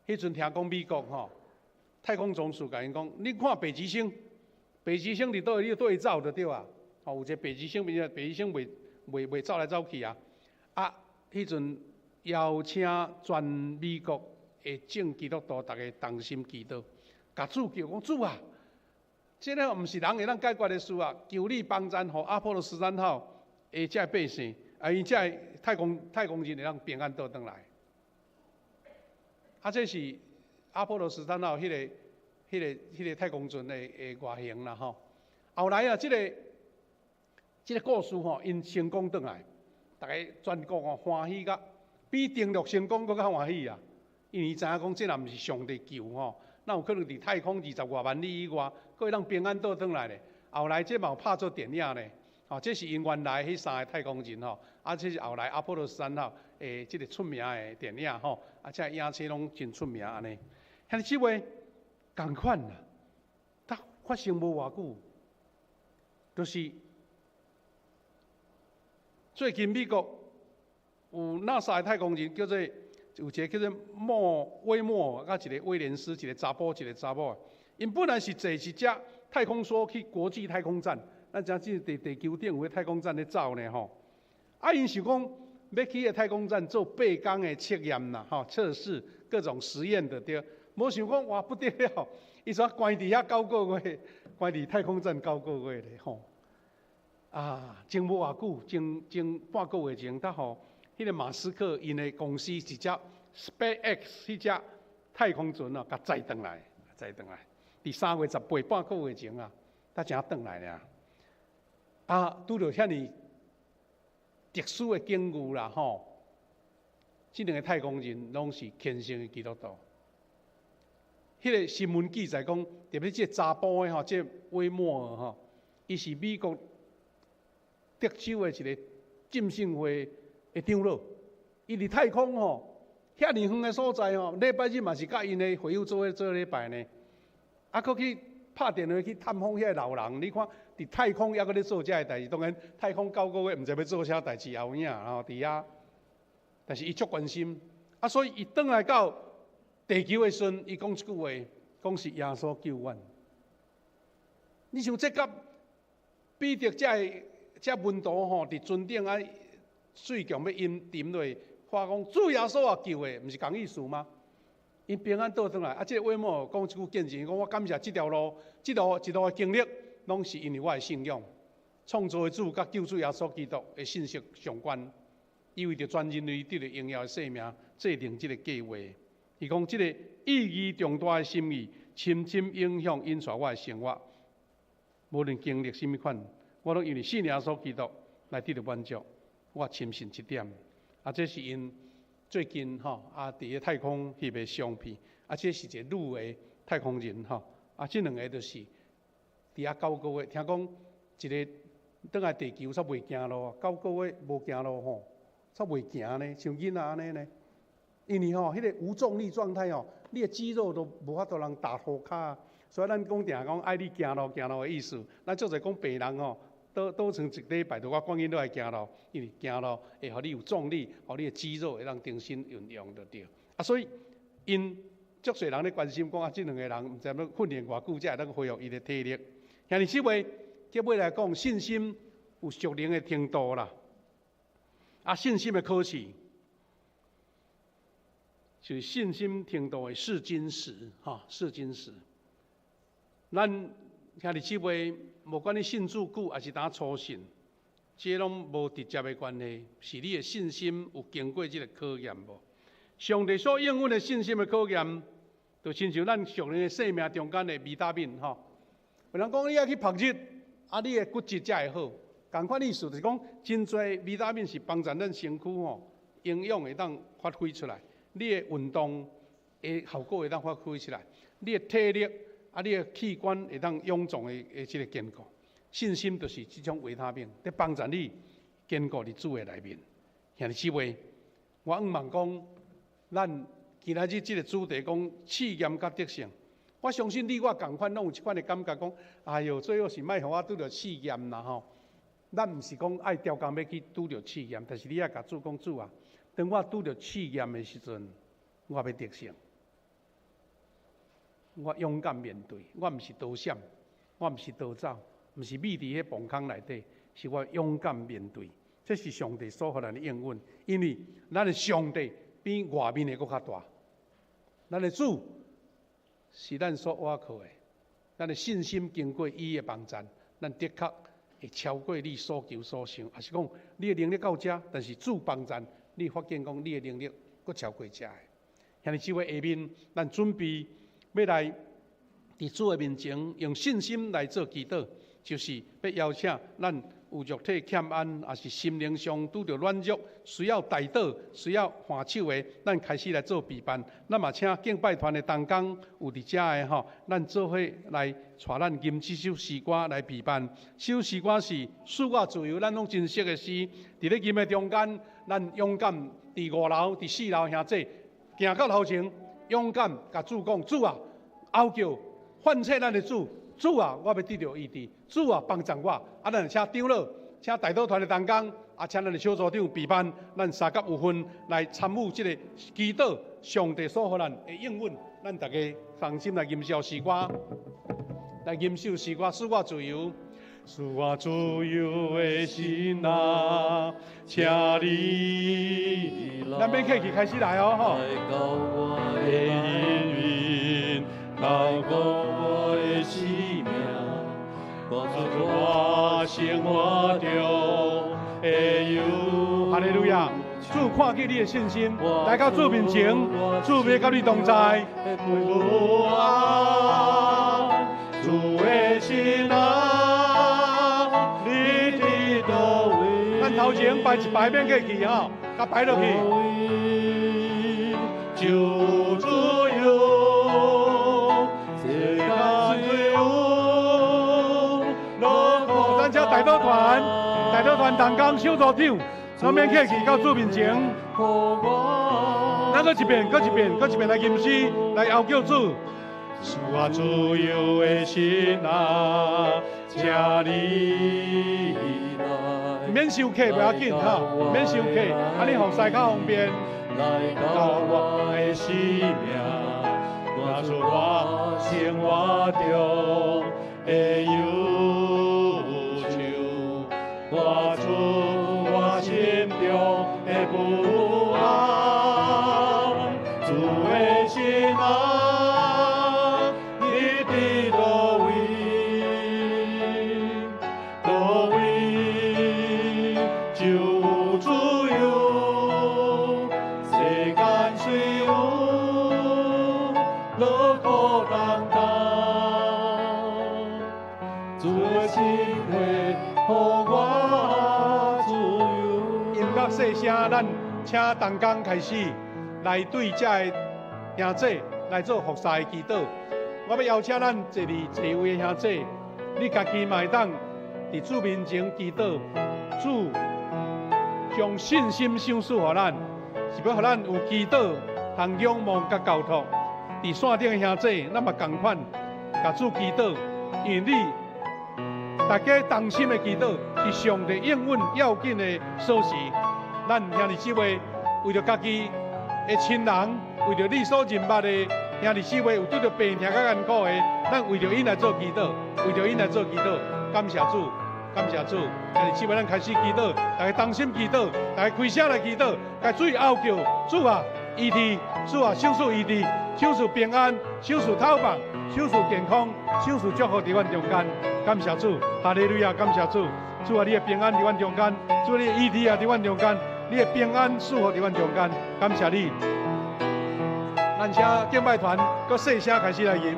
彼陣聽講美國吼，太空總署共𪜶講，你看北極星，北極星佇佗位，你對走就對啊。吼，有一個北極星，北極星袂走來走去啊。啊，彼陣邀請全美國的眾基督徒，逐家同心祈禱，共主求講，主啊，這个毋是人會當解決的事啊！求你幫贊，予阿波羅十三號的這个百姓，啊，𪜶這个太空人會當平安倒轉來。啊，這是阿波羅十三號彼个太空船的外形啦吼。後來啊，這个故事吼，𪜶成功轉來，逐家全國吼歡喜甲比登陸成功閣較歡喜啊！因為知影講，這若毋是上帝救吼，哪有可能佇太空20外萬里以外，閣會當平安倒轉來咧？後來這嘛有拍做電影咧，吼，這是𪜶原來彼三个太空人吼，啊，這是後來阿波羅十三號的這个出名的電影吼，啊，這个影冊攏真出名按呢。兄弟姊妹，仝款啦，才發生無偌久，就是最近美國有 NASA 的太空人叫做有一个叫做莫威莫，佮一个威廉斯，一个查埔，一个查某。𪜶本來是坐一隻太空梭去國際太空站，咱知影這地地球頂有个太空站咧走呢吼。啊，𪜶想講欲去彼个太空站做八工的測驗啦，吼，測試各種實驗的對。無想講哇不得了，伊煞關佇遐九個月，關佇太空站九個月咧吼。啊，前無偌久，前前半個月前，才予彼个馬斯克𪜶的公司一隻 SpaceX 彼隻太空船啊，共載轉來，載轉來。佇3月18，半個月前啊，才才轉來爾。啊，拄著遐爾特殊的境遇啦吼，這兩個太空人攏是虔誠的基督徒。彼个新聞記載講，特別這个查埔的吼，這个威莫爾吼，伊是美國德州的一個浸信會的長老，伊佇太空吼，遐爾遠的所在吼，禮拜日嘛是佮𪜶的會友做伙做禮拜呢。啊，閣去拍電話去探訪遐个老人，你看佇太空猶閣咧做這个代誌，當然太空九個月毋知欲做啥代誌也有影吼，佇遐，但是伊足關心，啊，所以伊轉來到地球的時陣，伊講一句話，講是耶穌救阮。你想這佮彼得這个這門徒吼，佇船頂啊，水強欲淹沉落，喊講主耶穌啊救的，毋是仝意思嗎？𪜶平安倒轉來，啊，這个威莫講一句見證，講我感謝這條路，這路一路的經歷，攏是因為我的信仰，創造的主佮救主耶穌基督的信息相關，伊為著全人類得著榮耀的生命，制定這个計劃。伊講這个意義重大的心意，深深影響引帶我的生活。無論經歷啥物款，我攏因為信耶穌基督來得著滿足。我深信這點。啊，這是𪜶最近吼啊，佇个太空翕的相片。啊，這是一個女的太空人吼。啊，這兩个就是佇遐九個月，聽講一个轉來地球煞袂行路，九個月無行路吼，煞袂行呢，像囡仔按呢呢。因為吼，彼個無重力狀態吼，你的肌肉都無法度通踏塗跤。所以咱講定講愛你行路行路的意思，咱足濟講病人吼，倒倒床一禮拜都我趕緊落來行路，因為行路會予你有重力，予你的肌肉會當重新運用就對。啊，所以𪜶足濟人咧關心講啊，這兩个人毋知欲訓練偌久才會當恢復伊的體力。兄弟姊妹，結尾來講，信心有屬靈的程度啦。啊，信心的考試，就是信心程度的試金石，吼，試金石。咱兄弟姊妹，無管你信主久，抑是當初信，這攏無直接的關係，是你的信心有經過這个考驗無？上帝所應允的信心的考驗，就親像咱屬靈的生命中間的維他命，吼。有人講你愛去曝日，啊，你的骨質才會好。仝款意思就是講，真濟維他命是幫助咱身軀吼營養會當發揮出來，你的運動的效果會當發揮出來，你的體力啊，你的器官會當臃腫的這个堅固。信心就是這種維他命，咧幫助你堅固佇主的內面。兄弟姊妹，我向望講，咱今仔日這个主題講試驗佮得勝，我相信你我仝款攏有這款的感覺，講，哎喲，最好是莫予我拄著試驗啦吼。咱毋是講愛刁工欲去拄著試驗，但是你愛共主講，主啊，當我拄著試驗的時陣，我欲得勝，我勇敢面對，我毋是逃閃，我毋是逃走，毋是覕佇彼墓坑內底，是我勇敢面對。這是上帝所予咱的應允，因為咱的上帝比外面的閣較大。咱的主是咱所倚靠的，咱的信心經過伊的幫贊，咱的確會超過你所求所想，抑是講你的能力到遮，但是主幫贊，你發現講你的能力閣超過遮的。兄弟姊妹，下面咱準備欲來佇主的面前，用信心來做祈禱，就是欲邀請咱有肉體欠安，抑是心靈上拄著軟弱，需要代禱、需要換手的，咱開始來做備辦。咱嘛請敬拜團的同工有佇遮的吼，咱做伙來帶咱吟這首詩歌來備辦。這首詩歌是賜我自由，咱攏真熟的詩。佇咧吟的中間，咱勇敢佇五樓、佇四樓兄弟行到頭前，勇敢共主講：主啊，呼叫喚醒咱的主。主啊，我欲得著醫治。主啊，幫助我。啊，咱請長老，請代禱團的同工，啊，請咱的小組長備辦，咱三甲有份來參與這个祈禱，上帝所予咱的應允，咱大家同心來吟首詩歌，來吟首詩歌，賜我自由，賜我自由的神啊，請你。咱免客氣，開始來哦，吼。的應允，透過我的生命，我生活中的憂。哈利路亞！主看見你的信心，來到主面前，主欲佮你同在。不安，主的神啊，你佇佗位？咱頭前排一排免客氣吼，共排落去。就自由，世間雖有。咱請代禱團、代禱團同工小組長，攏免客氣到主面前。咱閣一遍，閣一遍，閣一遍來吟詩，來呼叫主。賜我自由的神啊，請你來。免收客，袂要緊哈，免收客，按呢服侍較方便。來到我的生命，趕出我生活中的憂愁，趕出我心中的不安。主的神啊，你佇佗位？佗位就有自由，世間雖有勞苦擔擔，主的心會予我自由。音樂細聲，咱請同工開始來對這个兄弟來做服侍的祈禱。我欲邀請咱坐佇座位的兄弟，你家己嘛會當佇主面前祈禱，主將信心賞賜予咱，是欲予咱有祈禱通仰望佮交托。佇線頂的兄弟，咱嘛仝款，共主祈禱，因為你大家同心的祈禱是上帝應允要緊的鎖匙。咱兄弟姊妹為著家己的親人，為著你所認捌的兄弟姊妹有拄著病痛佮艱苦的，咱為著𪜶來做祈禱，為著𪜶來做祈禱。感謝主，感謝主。兄弟姊妹，咱開始祈禱，大家同心祈禱，大家開聲來祈禱，共主哀求，主啊，醫治，主啊，賞賜醫治，賞賜平安，賞賜透放，賞賜健康，賞賜祝福佇阮中間。感謝主，哈利路亞，感謝主。主啊，你的平安佇阮中間，主你的醫治也佇阮中間，你的平安賜福佇阮中間，感謝你。咱請敬拜團閣細聲開始來吟。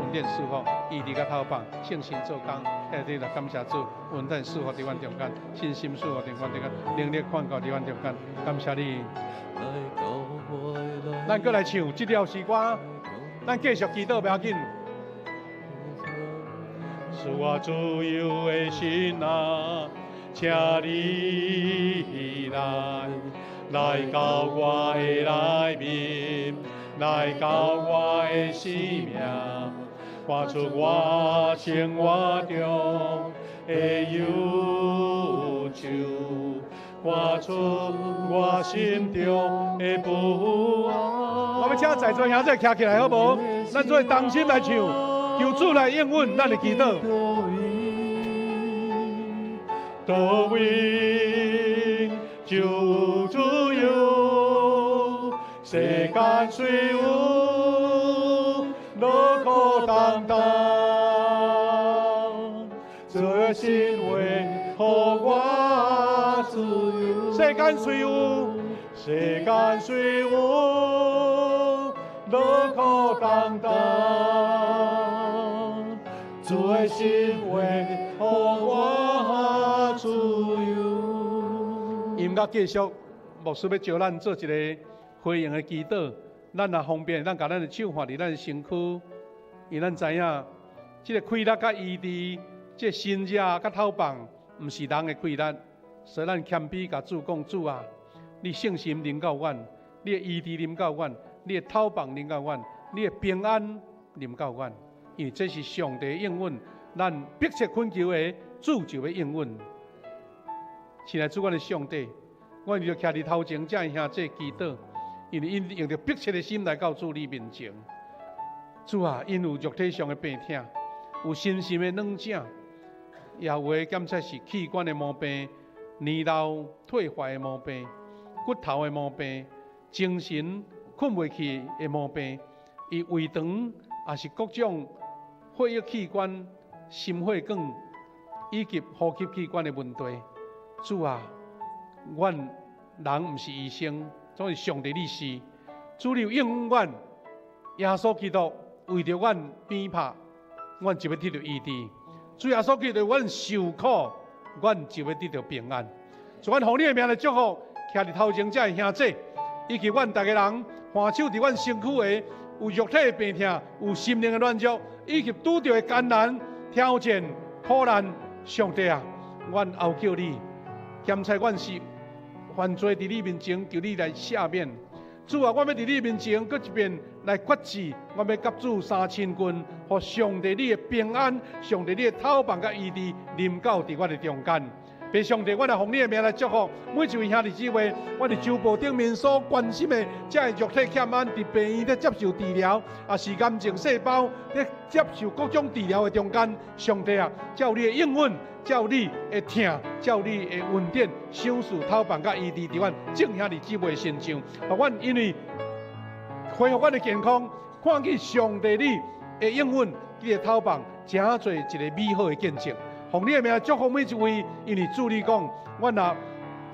恩典賜福，醫治佮透放，聖神做工，兄弟來感謝主，恩典賜福佇阮中間，信心賜福佇阮中間，能力看顧佇阮中間，感謝你。咱閣來唱這條詩歌，咱繼續祈禱，袂要緊。賜我自由的心啊，請你來，來到我的內面，來到我的生命，趕出我生活中的憂愁，趕出我心中的不安。我欲請在座兄弟徛起來好無？咱做同心來唱，求主來應允咱的祈禱。佗位就有自由，世間雖有勞苦擔當，這心話予我自由。世間雖有，世間雖有勞苦擔當，主的心話予我自由。音樂繼續，牧師欲召咱做一個回應的祈禱。咱若方便，咱共咱的手放佇咱的身軀，因為咱知影，這個氣力佮醫治，這個神跡佮透放，毋是人的氣力，所以咱謙卑共主講：主啊，你聖神臨到阮，你的醫治臨到阮，你的透放臨到阮，你的平安臨到阮，因為這是上帝應允，咱迫切懇求的，主就欲應允。親愛主，阮的上帝，阮就徛佇頭前，這兄弟祈禱，因為𪜶用著迫切的心來到主你面前。主啊，𪜶有肉體上的病痛，有身心的軟症，也有的檢測是器官的毛病、年老退化的毛病、骨頭的毛病、精神睏袂去的毛病，伊胃腸也是各種血液器官、心血管以及呼吸器官的問題。主啊，阮人毋是醫生，總是上帝你是。主你有應允阮，耶穌基督為著阮鞭拍，阮就欲得著醫治。主耶穌基督阮受苦，阮就欲得著平安。主，阮奉你的名來祝福，徛佇頭前這的兄弟，以及阮逐家人，看守佇阮身軀的有肉體的病痛，有心靈的軟弱，以及拄著的艱難挑戰、苦難。上帝啊，阮哀求你，檢測阮是犯罪佇你面前，求你來赦免。主啊，我欲佇你面前閣一遍來決志，我欲佮主相親近，予上帝你的平安、上帝你的透放佮醫治臨到佇我的中間。父上帝，我來奉你的名來祝福每一位兄弟姊妹。我佇周報頂面所關心的，這个肉體欠安，佇病院咧接受治療，也是癌症細胞咧接受各種治療的中間。上帝啊，照你的應允，照你的疼，照你的恩典，賞賜透放佮醫治佇阮眾兄弟姊妹身上。予阮因為恢復阮的健康，看見上帝你的應允，你的透放，成做一個美好的見證。奉你的名祝福每一位，因為主你講，阮若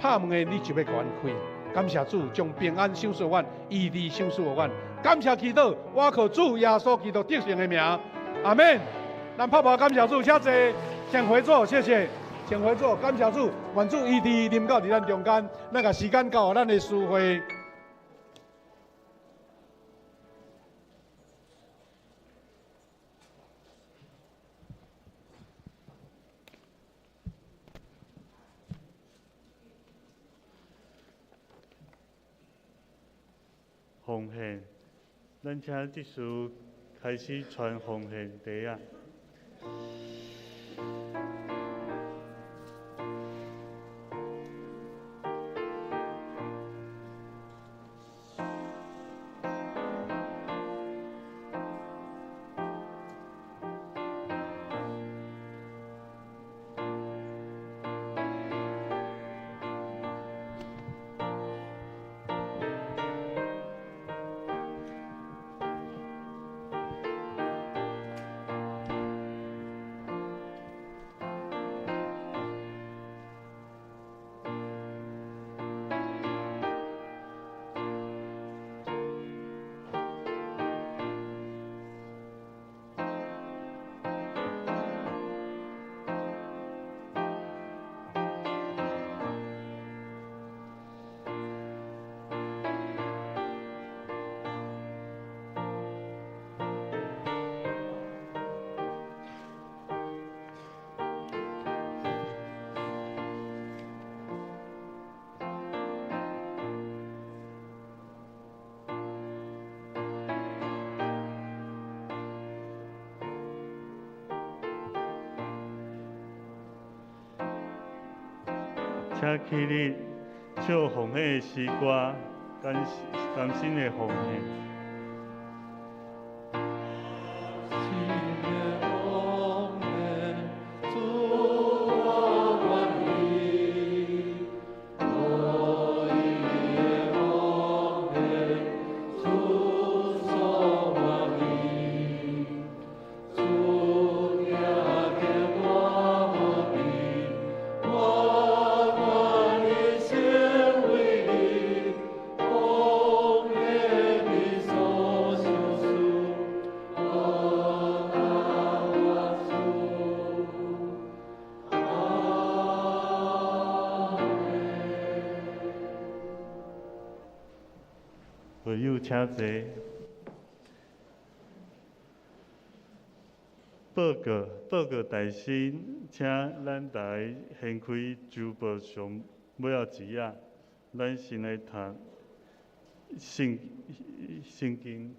拍門的，你就欲共阮開。感謝主，將平安賞賜阮，醫治賞賜予阮。感謝祈禱，我靠主耶穌基督得勝的名，阿們。咱拍鼓感謝主，請坐，請回座，謝謝，請回座。感謝主，願主醫治臨到佇咱中間。咱共時間交予咱的司會。奉獻。咱請執事開始傳奉獻袋仔。請起立，唱奉獻的詩歌，甘甘心的奉獻。會友請坐。報告，報告大先，請咱逐家掀開周報上尾仔一頁，咱先來讀聖聖經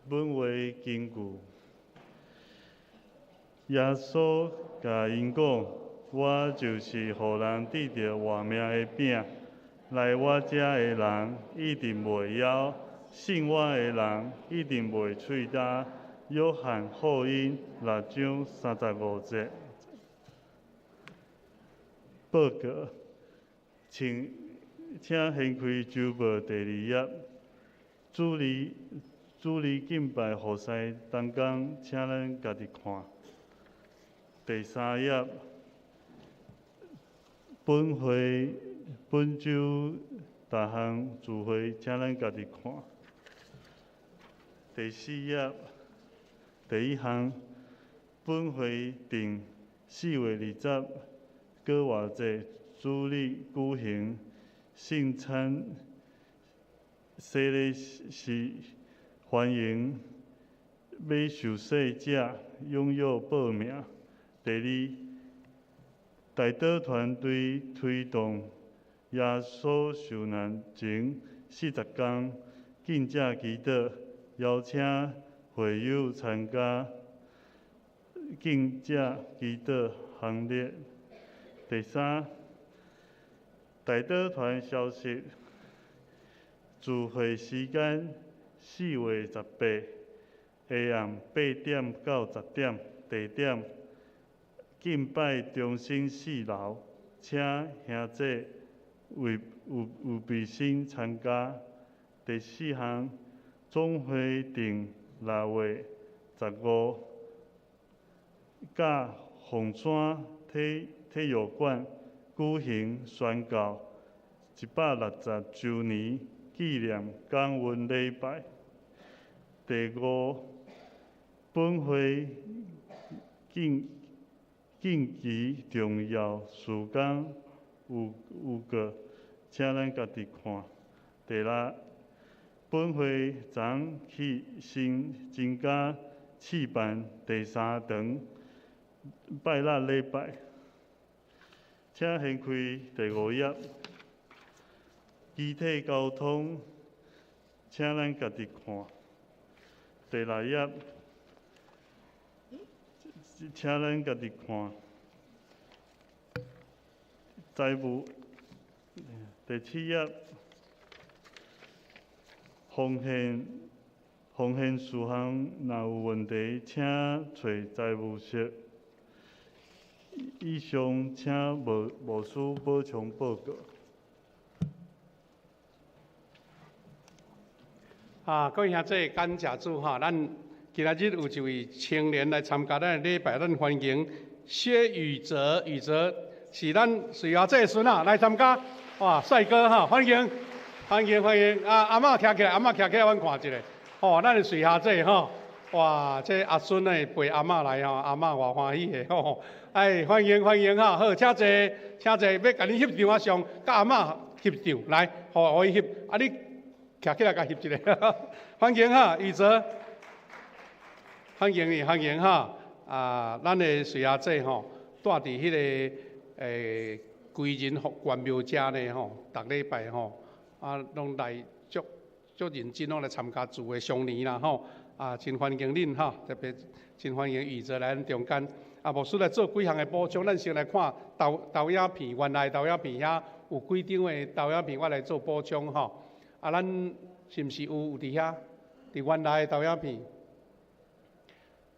本話根據。耶穌共𪜶講：我就是予人得著活命的餅。來我遮的人一定袂枵，信我的人一定袂喙焦。約翰福音六章35節。報告，請請掀開周報第二頁。主日主日敬拜服侍同工，請咱家己看。第三頁，本會本週逐項聚會，請咱家己看。第四頁，第一項，本會定4月20閣活節主日舉行聖餐洗禮是歡迎欲受洗者踴躍報名。第二，代禱團隊推動耶穌受難前40工禁食祈禱，邀請會友參加禁食祈禱行列。第三，代禱團消息，聚會時間4月18下暗8點到10點，地點敬拜中心四樓，請兄姐為預預備生參加。第四項，總會定6月15，佮鳳山體體育館舉行宣告160週年紀念感恩禮拜。第五，本會近近期重要事工有有告，請咱家己看。第六，本會昨起新增加試辦第三堂拜六禮拜，請掀開第五頁。肢體交通請咱家己看第六頁，請咱家己看財務第七頁，奉獻奉獻事項若有問題，請揣財務室。以上請牧牧師補充報告。啊，各位兄弟，感謝主哈！咱今仔日有一位青年來參加咱的禮拜，咱歡迎薛宇哲，宇哲是咱瑞華姐孫仔來參加，哇，帥哥哈！歡迎，歡迎，歡迎！啊，阿嬤徛起來，阿嬤徛起來，阮看一下。吼，咱的瑞霞姐吼，哇，這阿孫呢陪阿嬤來吼，阿嬤偌歡喜的吼。哎，歡迎歡迎哈！好，請坐，請坐，欲共你翕張仔相，佮阿嬤翕張，來，予伊翕。啊，你徛起來共翕一下，歡迎哈，宇哲，歡迎你，歡迎哈！啊，咱的瑞阿姐吼，蹛佇彼个歸仁福關廟遮呢吼，逐禮拜吼，啊，攏來足足認真攏來參加主的相年啦吼，啊，真歡迎恁哈，特別真歡迎宇哲來咱中間。啊，牧師來做幾項的補充，咱先來看投投影片，原來投影片遐有幾張的投影片，我來做補充吼。啊，咱是毋是有有佇遐？佇原來的投影片，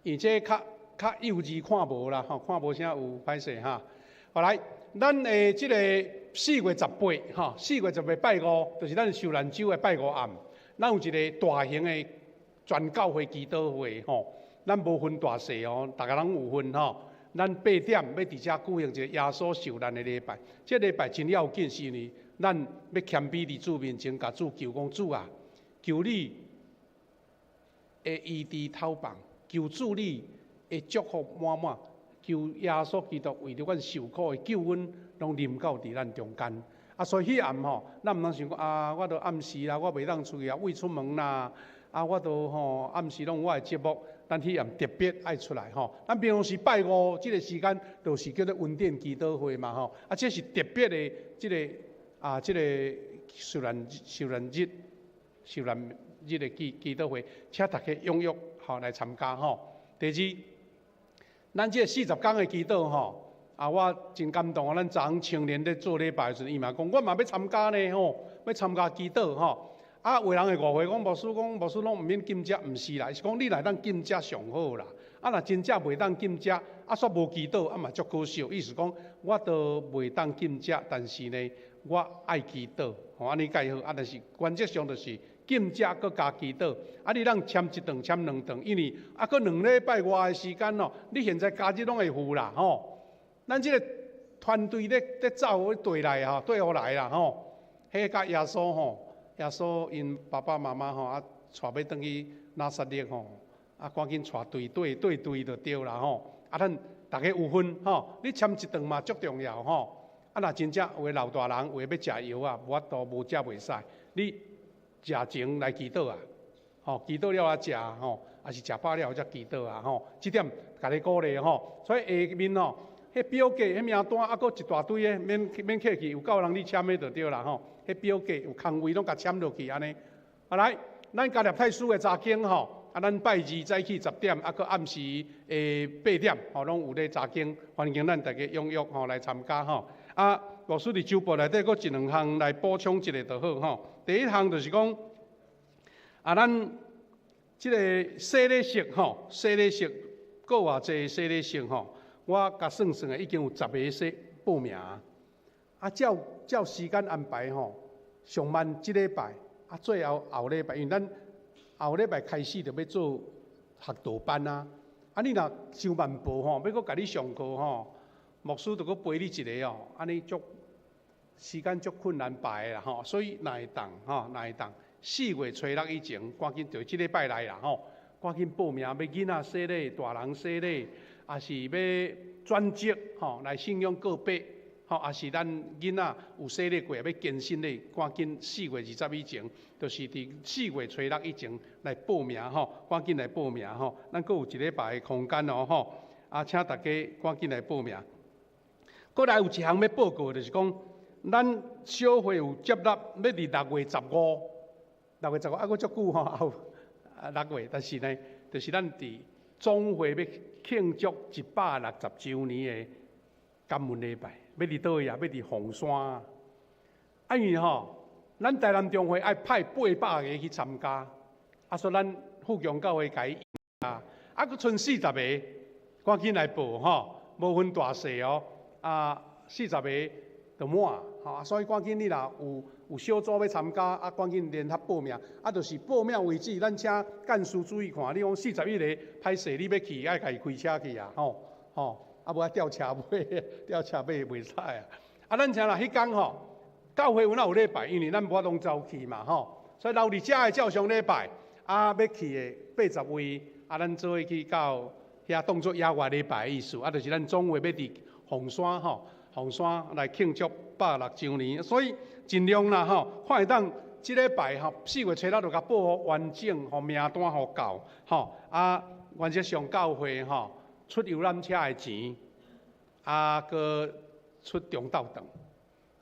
因為這較較幼稚看無啦，吼，看無啥有，歹勢哈。好來，咱的這個四月十八，吼，四月十八拜五，就是咱受難週的拜五暗，咱有一個大型的全教會祈禱會，吼，咱無分大細哦，逐个人有份吼。咱八點欲佇遮舉行一個耶穌受難的禮拜，這禮拜真要緊，是因為咱欲謙卑佇主面前，共主求講主啊，求你的醫治透放，求主你的祝福滿滿，求耶穌基督為著阮受苦的救恩，攏臨到佇咱中間。啊，所以彼暗吼，咱毋通想講啊，我都暗時啦，我袂當出去啊，未出門啦，啊，我都吼暗時攏有我的節目，咱彼暗特別愛出來吼。咱平常時拜五這個時間，就是叫做恩典祈禱會嘛吼。啊，這是特別的這個啊，這個受難受難日受難日的祈祈禱會，請大家踴躍吼來參加吼。第二，咱這四十天的祈禱吼，啊，我真感動啊！咱昨昏青年咧做禮拜的時陣，伊嘛講，我嘛欲參加呢吼，欲參加祈禱吼。啊，有人會誤會講牧師講牧師攏毋免禁食，毋是啦，伊是講你若會當禁食上好啦。啊，若真正袂當禁食，啊，煞無祈禱，啊嘛足可惜。意思講，我都袂當禁食，但是呢，我愛祈禱，吼，按呢蓋好。啊，但是原則上就是禁食閣加祈禱。啊，你通簽一頓、簽兩頓，因為啊，閣兩禮拜外的時間哦，你現在假日攏會赴啦，吼。咱這個團隊咧咧走綴來吼，綴予來啦，吼。彼個佮耶穌吼，耶穌𪜶爸爸媽媽吼，啊，帶欲轉去拿撒勒吼，啊，趕緊帶隊對對隊就對啦吼。啊，咱逐家有份吼，你簽一頓嘛足重要吼。啊，若真正有的老大人有的欲食藥啊，無法度無食袂使，你食前來祈禱啊，吼，祈禱了啊食吼，抑是食飽了後才祈禱啊吼。這點共你鼓勵吼。所以下面吼，彼表格、彼名單啊，閣一大堆的，免免客氣，有夠人你簽的就對啦吼。彼表格有空位攏共簽落去按呢。啊來，咱加勒泰書的查經吼，啊，咱拜二早起十點，啊，閣暗時的八點，吼，攏有咧查經，歡迎咱大家踴躍吼來參加吼。啊，牧師佇週報內底閣一兩項來補充一下就好吼。第一項就是講，啊，咱這个洗禮式吼，洗禮式閣偌濟洗禮式吼，我共算算的已經有十个洗報名。啊，照照時間安排吼，上慢這禮拜，啊，最後後禮拜，因為咱後禮拜開始就欲做學道班啊。啊，你若傷慢報吼，欲閣共你上課吼，牧師就閣陪你一个哦，按呢足時間足困難排的啦吼，所以若會當吼，若會當四月初六以前，趕緊就這禮拜來啦吼，趕緊報名欲囡仔洗禮、大人洗禮，抑是欲轉職吼來信仰告白，吼，抑是咱囡仔有洗禮過，欲堅信禮，趕緊四月二十以前，就是佇四月初六以前來報名吼，趕緊來報名吼，咱閣有一禮拜的空間哦吼，啊，請大家趕緊來報名。閣來有一項欲報告，就是講，咱小會有接納欲佇六月十五， 6月15啊，閣足久吼，後6月，但是呢，就是咱佇總會欲慶祝160週年的感恩禮拜，欲佇佗位啊？欲佇鳳山啊！啊，因為吼，咱台南中會愛派800個去參加，啊，所以咱富強教會共伊啊，啊，閣賰40個，趕緊來報吼，無分大細哦，啊，40個就滿，吼，所以趕緊你若有小組欲參加，啊，趕緊聯合報名，啊，就是報名為止，咱請幹事注意看，你講41個歹勢，你欲去愛家己開車去啊，吼吼，啊無愛吊車尾，吊車尾袂使啊。啊，咱請啦，彼工吼，教會有哪有禮拜，因為咱無法攏走去嘛，吼，所以留佇遮的照常禮拜，啊，欲去的80位，啊，咱做伙去到遐當作野外禮拜的意思，啊，就是咱總會欲佇鳳山吼，鳳山來慶祝160週年，所以盡量啦吼，看會當這禮拜吼，4月初六就共報予完整，予名單予夠吼，啊，原則上教會吼出遊覽車的錢，啊，閣出中晝頓，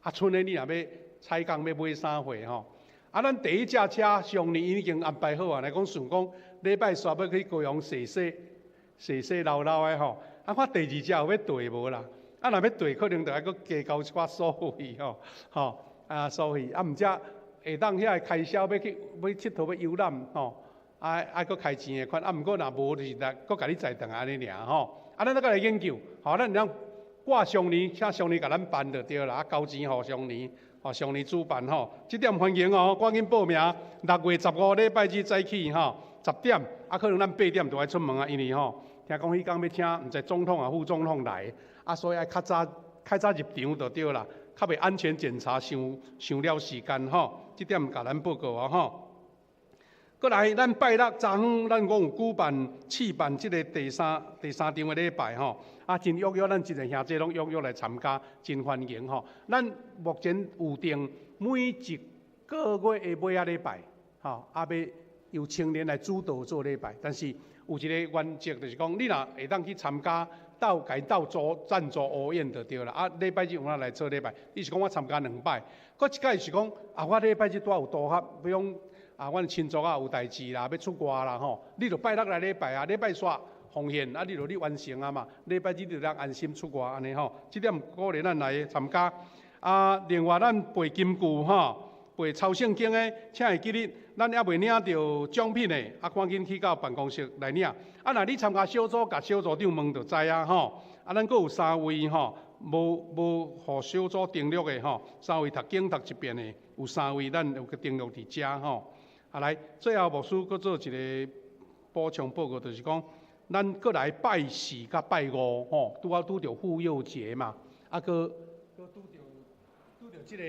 啊，賰的你若欲採工欲買啥貨吼，啊，咱第一架車上年已經安排好啊，來講想講禮拜煞欲去高雄踅踅踅踅溜溜的吼，啊，看第二架有欲綴無啦？啊，若欲綴，可能就愛閣加交一寡所費吼，吼，啊，所費，啊，毋則會當遐个開銷欲去欲𨑨迌欲遊覽吼，啊，愛閣開錢的款，啊，毋過若無就是來閣共你載轉來按呢爾吼，啊，咱閣來研究，吼，咱會當掛上年，請上年共咱辦就對啦，啊，交錢予上年，予上年主辦吼，這點歡迎哦，趕緊報名，6月15禮拜日早起吼，10點，啊，可能咱8點就愛出門啊，因為吼，聽講彼工欲請毋知總統抑副總統來。啊，所以愛較早較早入場就對啦，較袂安全檢查傷傷了時間吼。這點共咱報告哦吼。閣來，咱拜六昨昏咱講有舉辦試辦這个第三場的禮拜吼。啊，真踴躍，咱真濟兄弟攏踴躍來參加，真歡迎吼。咱目前有定每一個月的尾仔禮拜，吼，啊，欲由青年來主導做禮拜，但是有一個原則，就是講你若會當去參加。鬥共鬥助贊助烏宴就對啦。啊，禮拜日有哪來做禮拜？伊是講我參加兩擺，閣一擺是講啊，我禮拜日拄有拄合，比如講啊，阮親族啊有代誌啦，欲出外啦吼，你就拜六來禮拜啊，禮拜煞奉獻啊，你就你完成啊嘛。禮拜日你就通安心出外按呢吼，這點鼓勵咱來參加。啊，另外咱背金句吼，背抄聖經的，請會記得，咱猶未領著獎品的，啊，趕緊去到辦公室來領。啊，若你參加小組，共小組長問就知影吼。啊，咱閣有三位吼，無無予小組登錄的吼，三位讀經讀一遍的，有三位咱有去登錄佇遮吼。啊，來，最後牧師閣做一个補充報告，就是講，咱閣來拜四佮拜五吼，拄好拄著婦幼節嘛，啊，閣閣拄著拄著這个。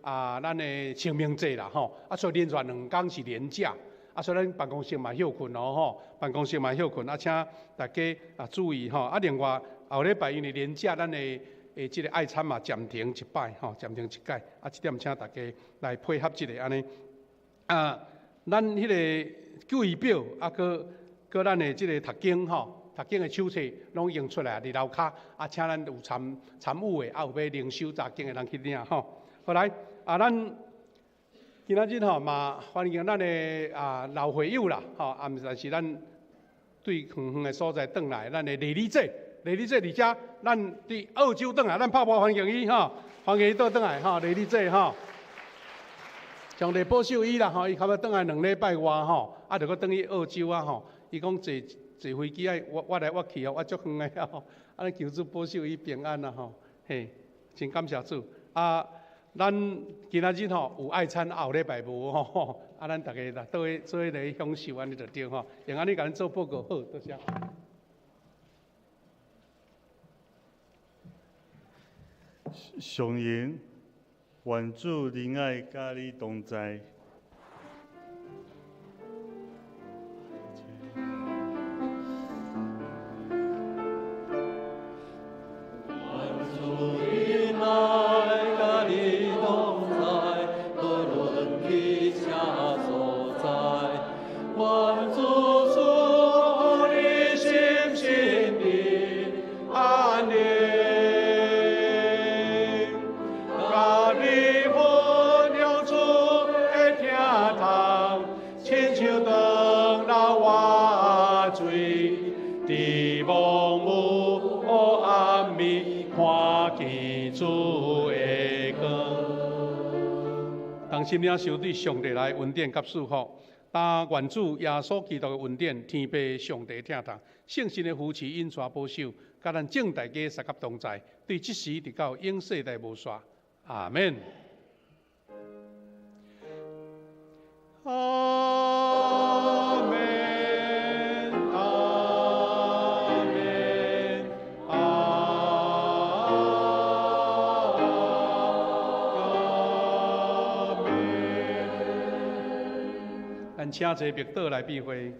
啊，咱的清明節啦吼，啊，所以連續兩工是連假，啊，所以咱辦公室嘛歇睏哦吼，辦公室嘛歇睏，啊，請大家啊注意吼，啊，另外後禮拜因為連假，咱的的這个愛餐嘛暫停一擺吼，暫停一擺，啊，這點請大家來配合這个按呢。啊，咱彼个救醫表啊，閣閣咱的這个讀經吼，讀經的手冊攏已經出來佇樓跤，啊，請咱有參參與的，啊，有欲靈修查經的人去領吼。好來。啊，咱今仔日吼嘛歡迎咱的啊老會友啦，吼，啊，毋是咱對遠遠的所在轉來，咱的麗麗姐，麗麗姐佇遮，咱佇澳洲轉來，咱拍噗歡迎伊吼，歡迎伊倒轉來吼，麗麗姐吼，上帝保守伊啦吼，伊差不多轉來兩禮拜外吼，啊，就閣轉去澳洲啊吼，伊講坐坐飛機愛倚倚來倚去哦，倚足遠的吼，啊，求主保守伊平安啦吼，嘿，真感謝主啊！咱今仔日吼有愛餐，後禮拜無吼，啊，咱逐家來做伙做伙來享受按呢就對吼。用按呢共咱做報告，好，多謝。上榮，願主仁愛佮你同在。願主賜予你心神平安。同心領受對上帝來恩典佮祝福。但願主耶穌基督的恩典，天父上帝疼痛，聖神的扶持、引帶保守，佮咱眾大家相佮同在，對這時直到永世代無煞。阿們。阿們，阿們，阿們。咱請坐默禱來閉會。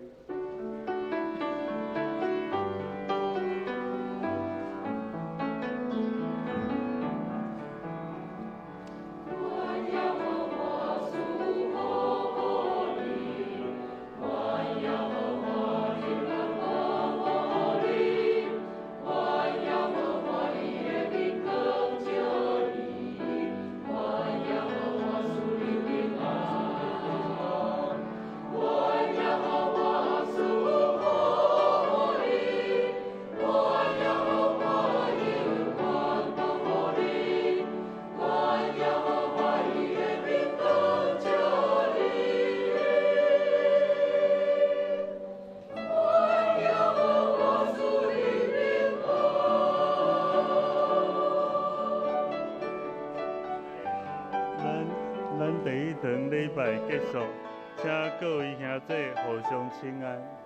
咱第一堂禮拜結束，請各位兄弟互相請安。